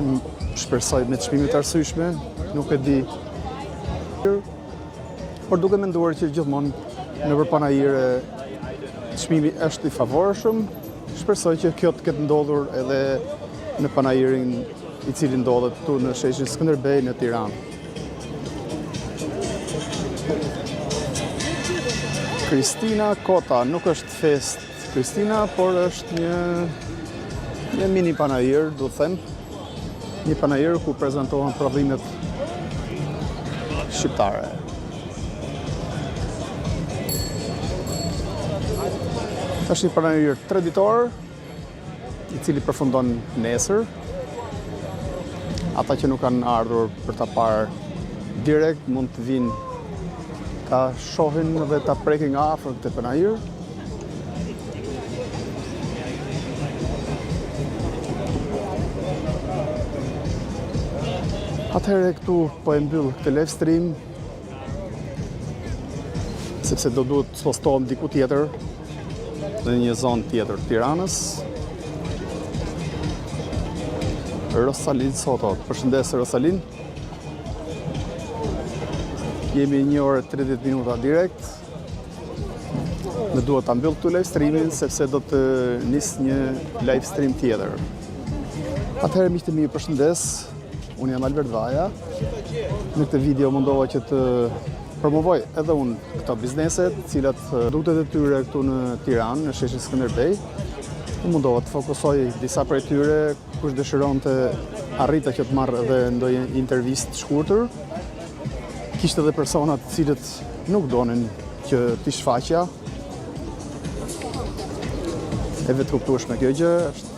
shpresoj me çmime të arsyeshme, nuk e di. Por duke menduar që gjithmonë nëpër panaire çmimi është i favorshëm, shpresoj që kjo të ketë ndodhur edhe në panairin i cili ndodhet këtu në sheshin Skënderbej në Tiranë. Kristina Kota nuk është festë Kristina, por është një një mini panair, do të them, një panair ku prezantohen prodhimet shqiptare. Është një panair treditor, i cili përfundon nesër. Ata që nuk kanë ardhur për ta parë direkt mund të vijnë ta shohin dhe ta prekin nga afër këtë panair. Atëherë këtu po e mbyll këtë live stream sepse do duhet të spostohem diku tjetër në një zonë tjetër të Tiranës. Rosalin Soto, të përshëndes Rosalin. Jemi një orë 30 minuta direkt. Më duhet ta mbyll këtu live streamin sepse do të nis një live stream tjetër. Atëherë miqtë e mi, ju përshëndes. Unë jam Albert Vaja. Në këtë video mundova që të promovoj edhe unë këto biznese, të cilat produktet e tyre këtu në Tiranë, në sheshin Skënderbej. U mundova të fokusoj disa prej tyre, kush dëshironte arrita që të marr edhe ndonjë intervistë të shkurtër. Kishte edhe persona të cilët nuk donin që t'i shfaqja. E vetëkuptueshme kjo gjë, është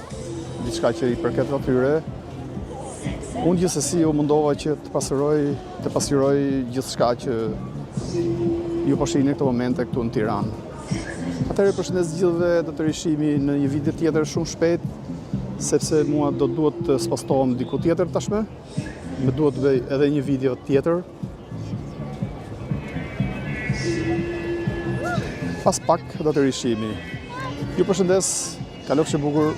diçka që i përket atyre. Unë gjithsesi u mundova që të pasuroj, të pasqyroj gjithçka që ju po shihni në këto momente këtu në Tiranë. Atëherë ju përshëndes gjithëve, do të rishihemi në një video tjetër shumë shpejt, sepse mua do duhet të spostohem diku tjetër tashmë. Më duhet të bëj edhe një video tjetër. Pas pak do të rishihemi. Ju përshëndes, kalofshi bukur.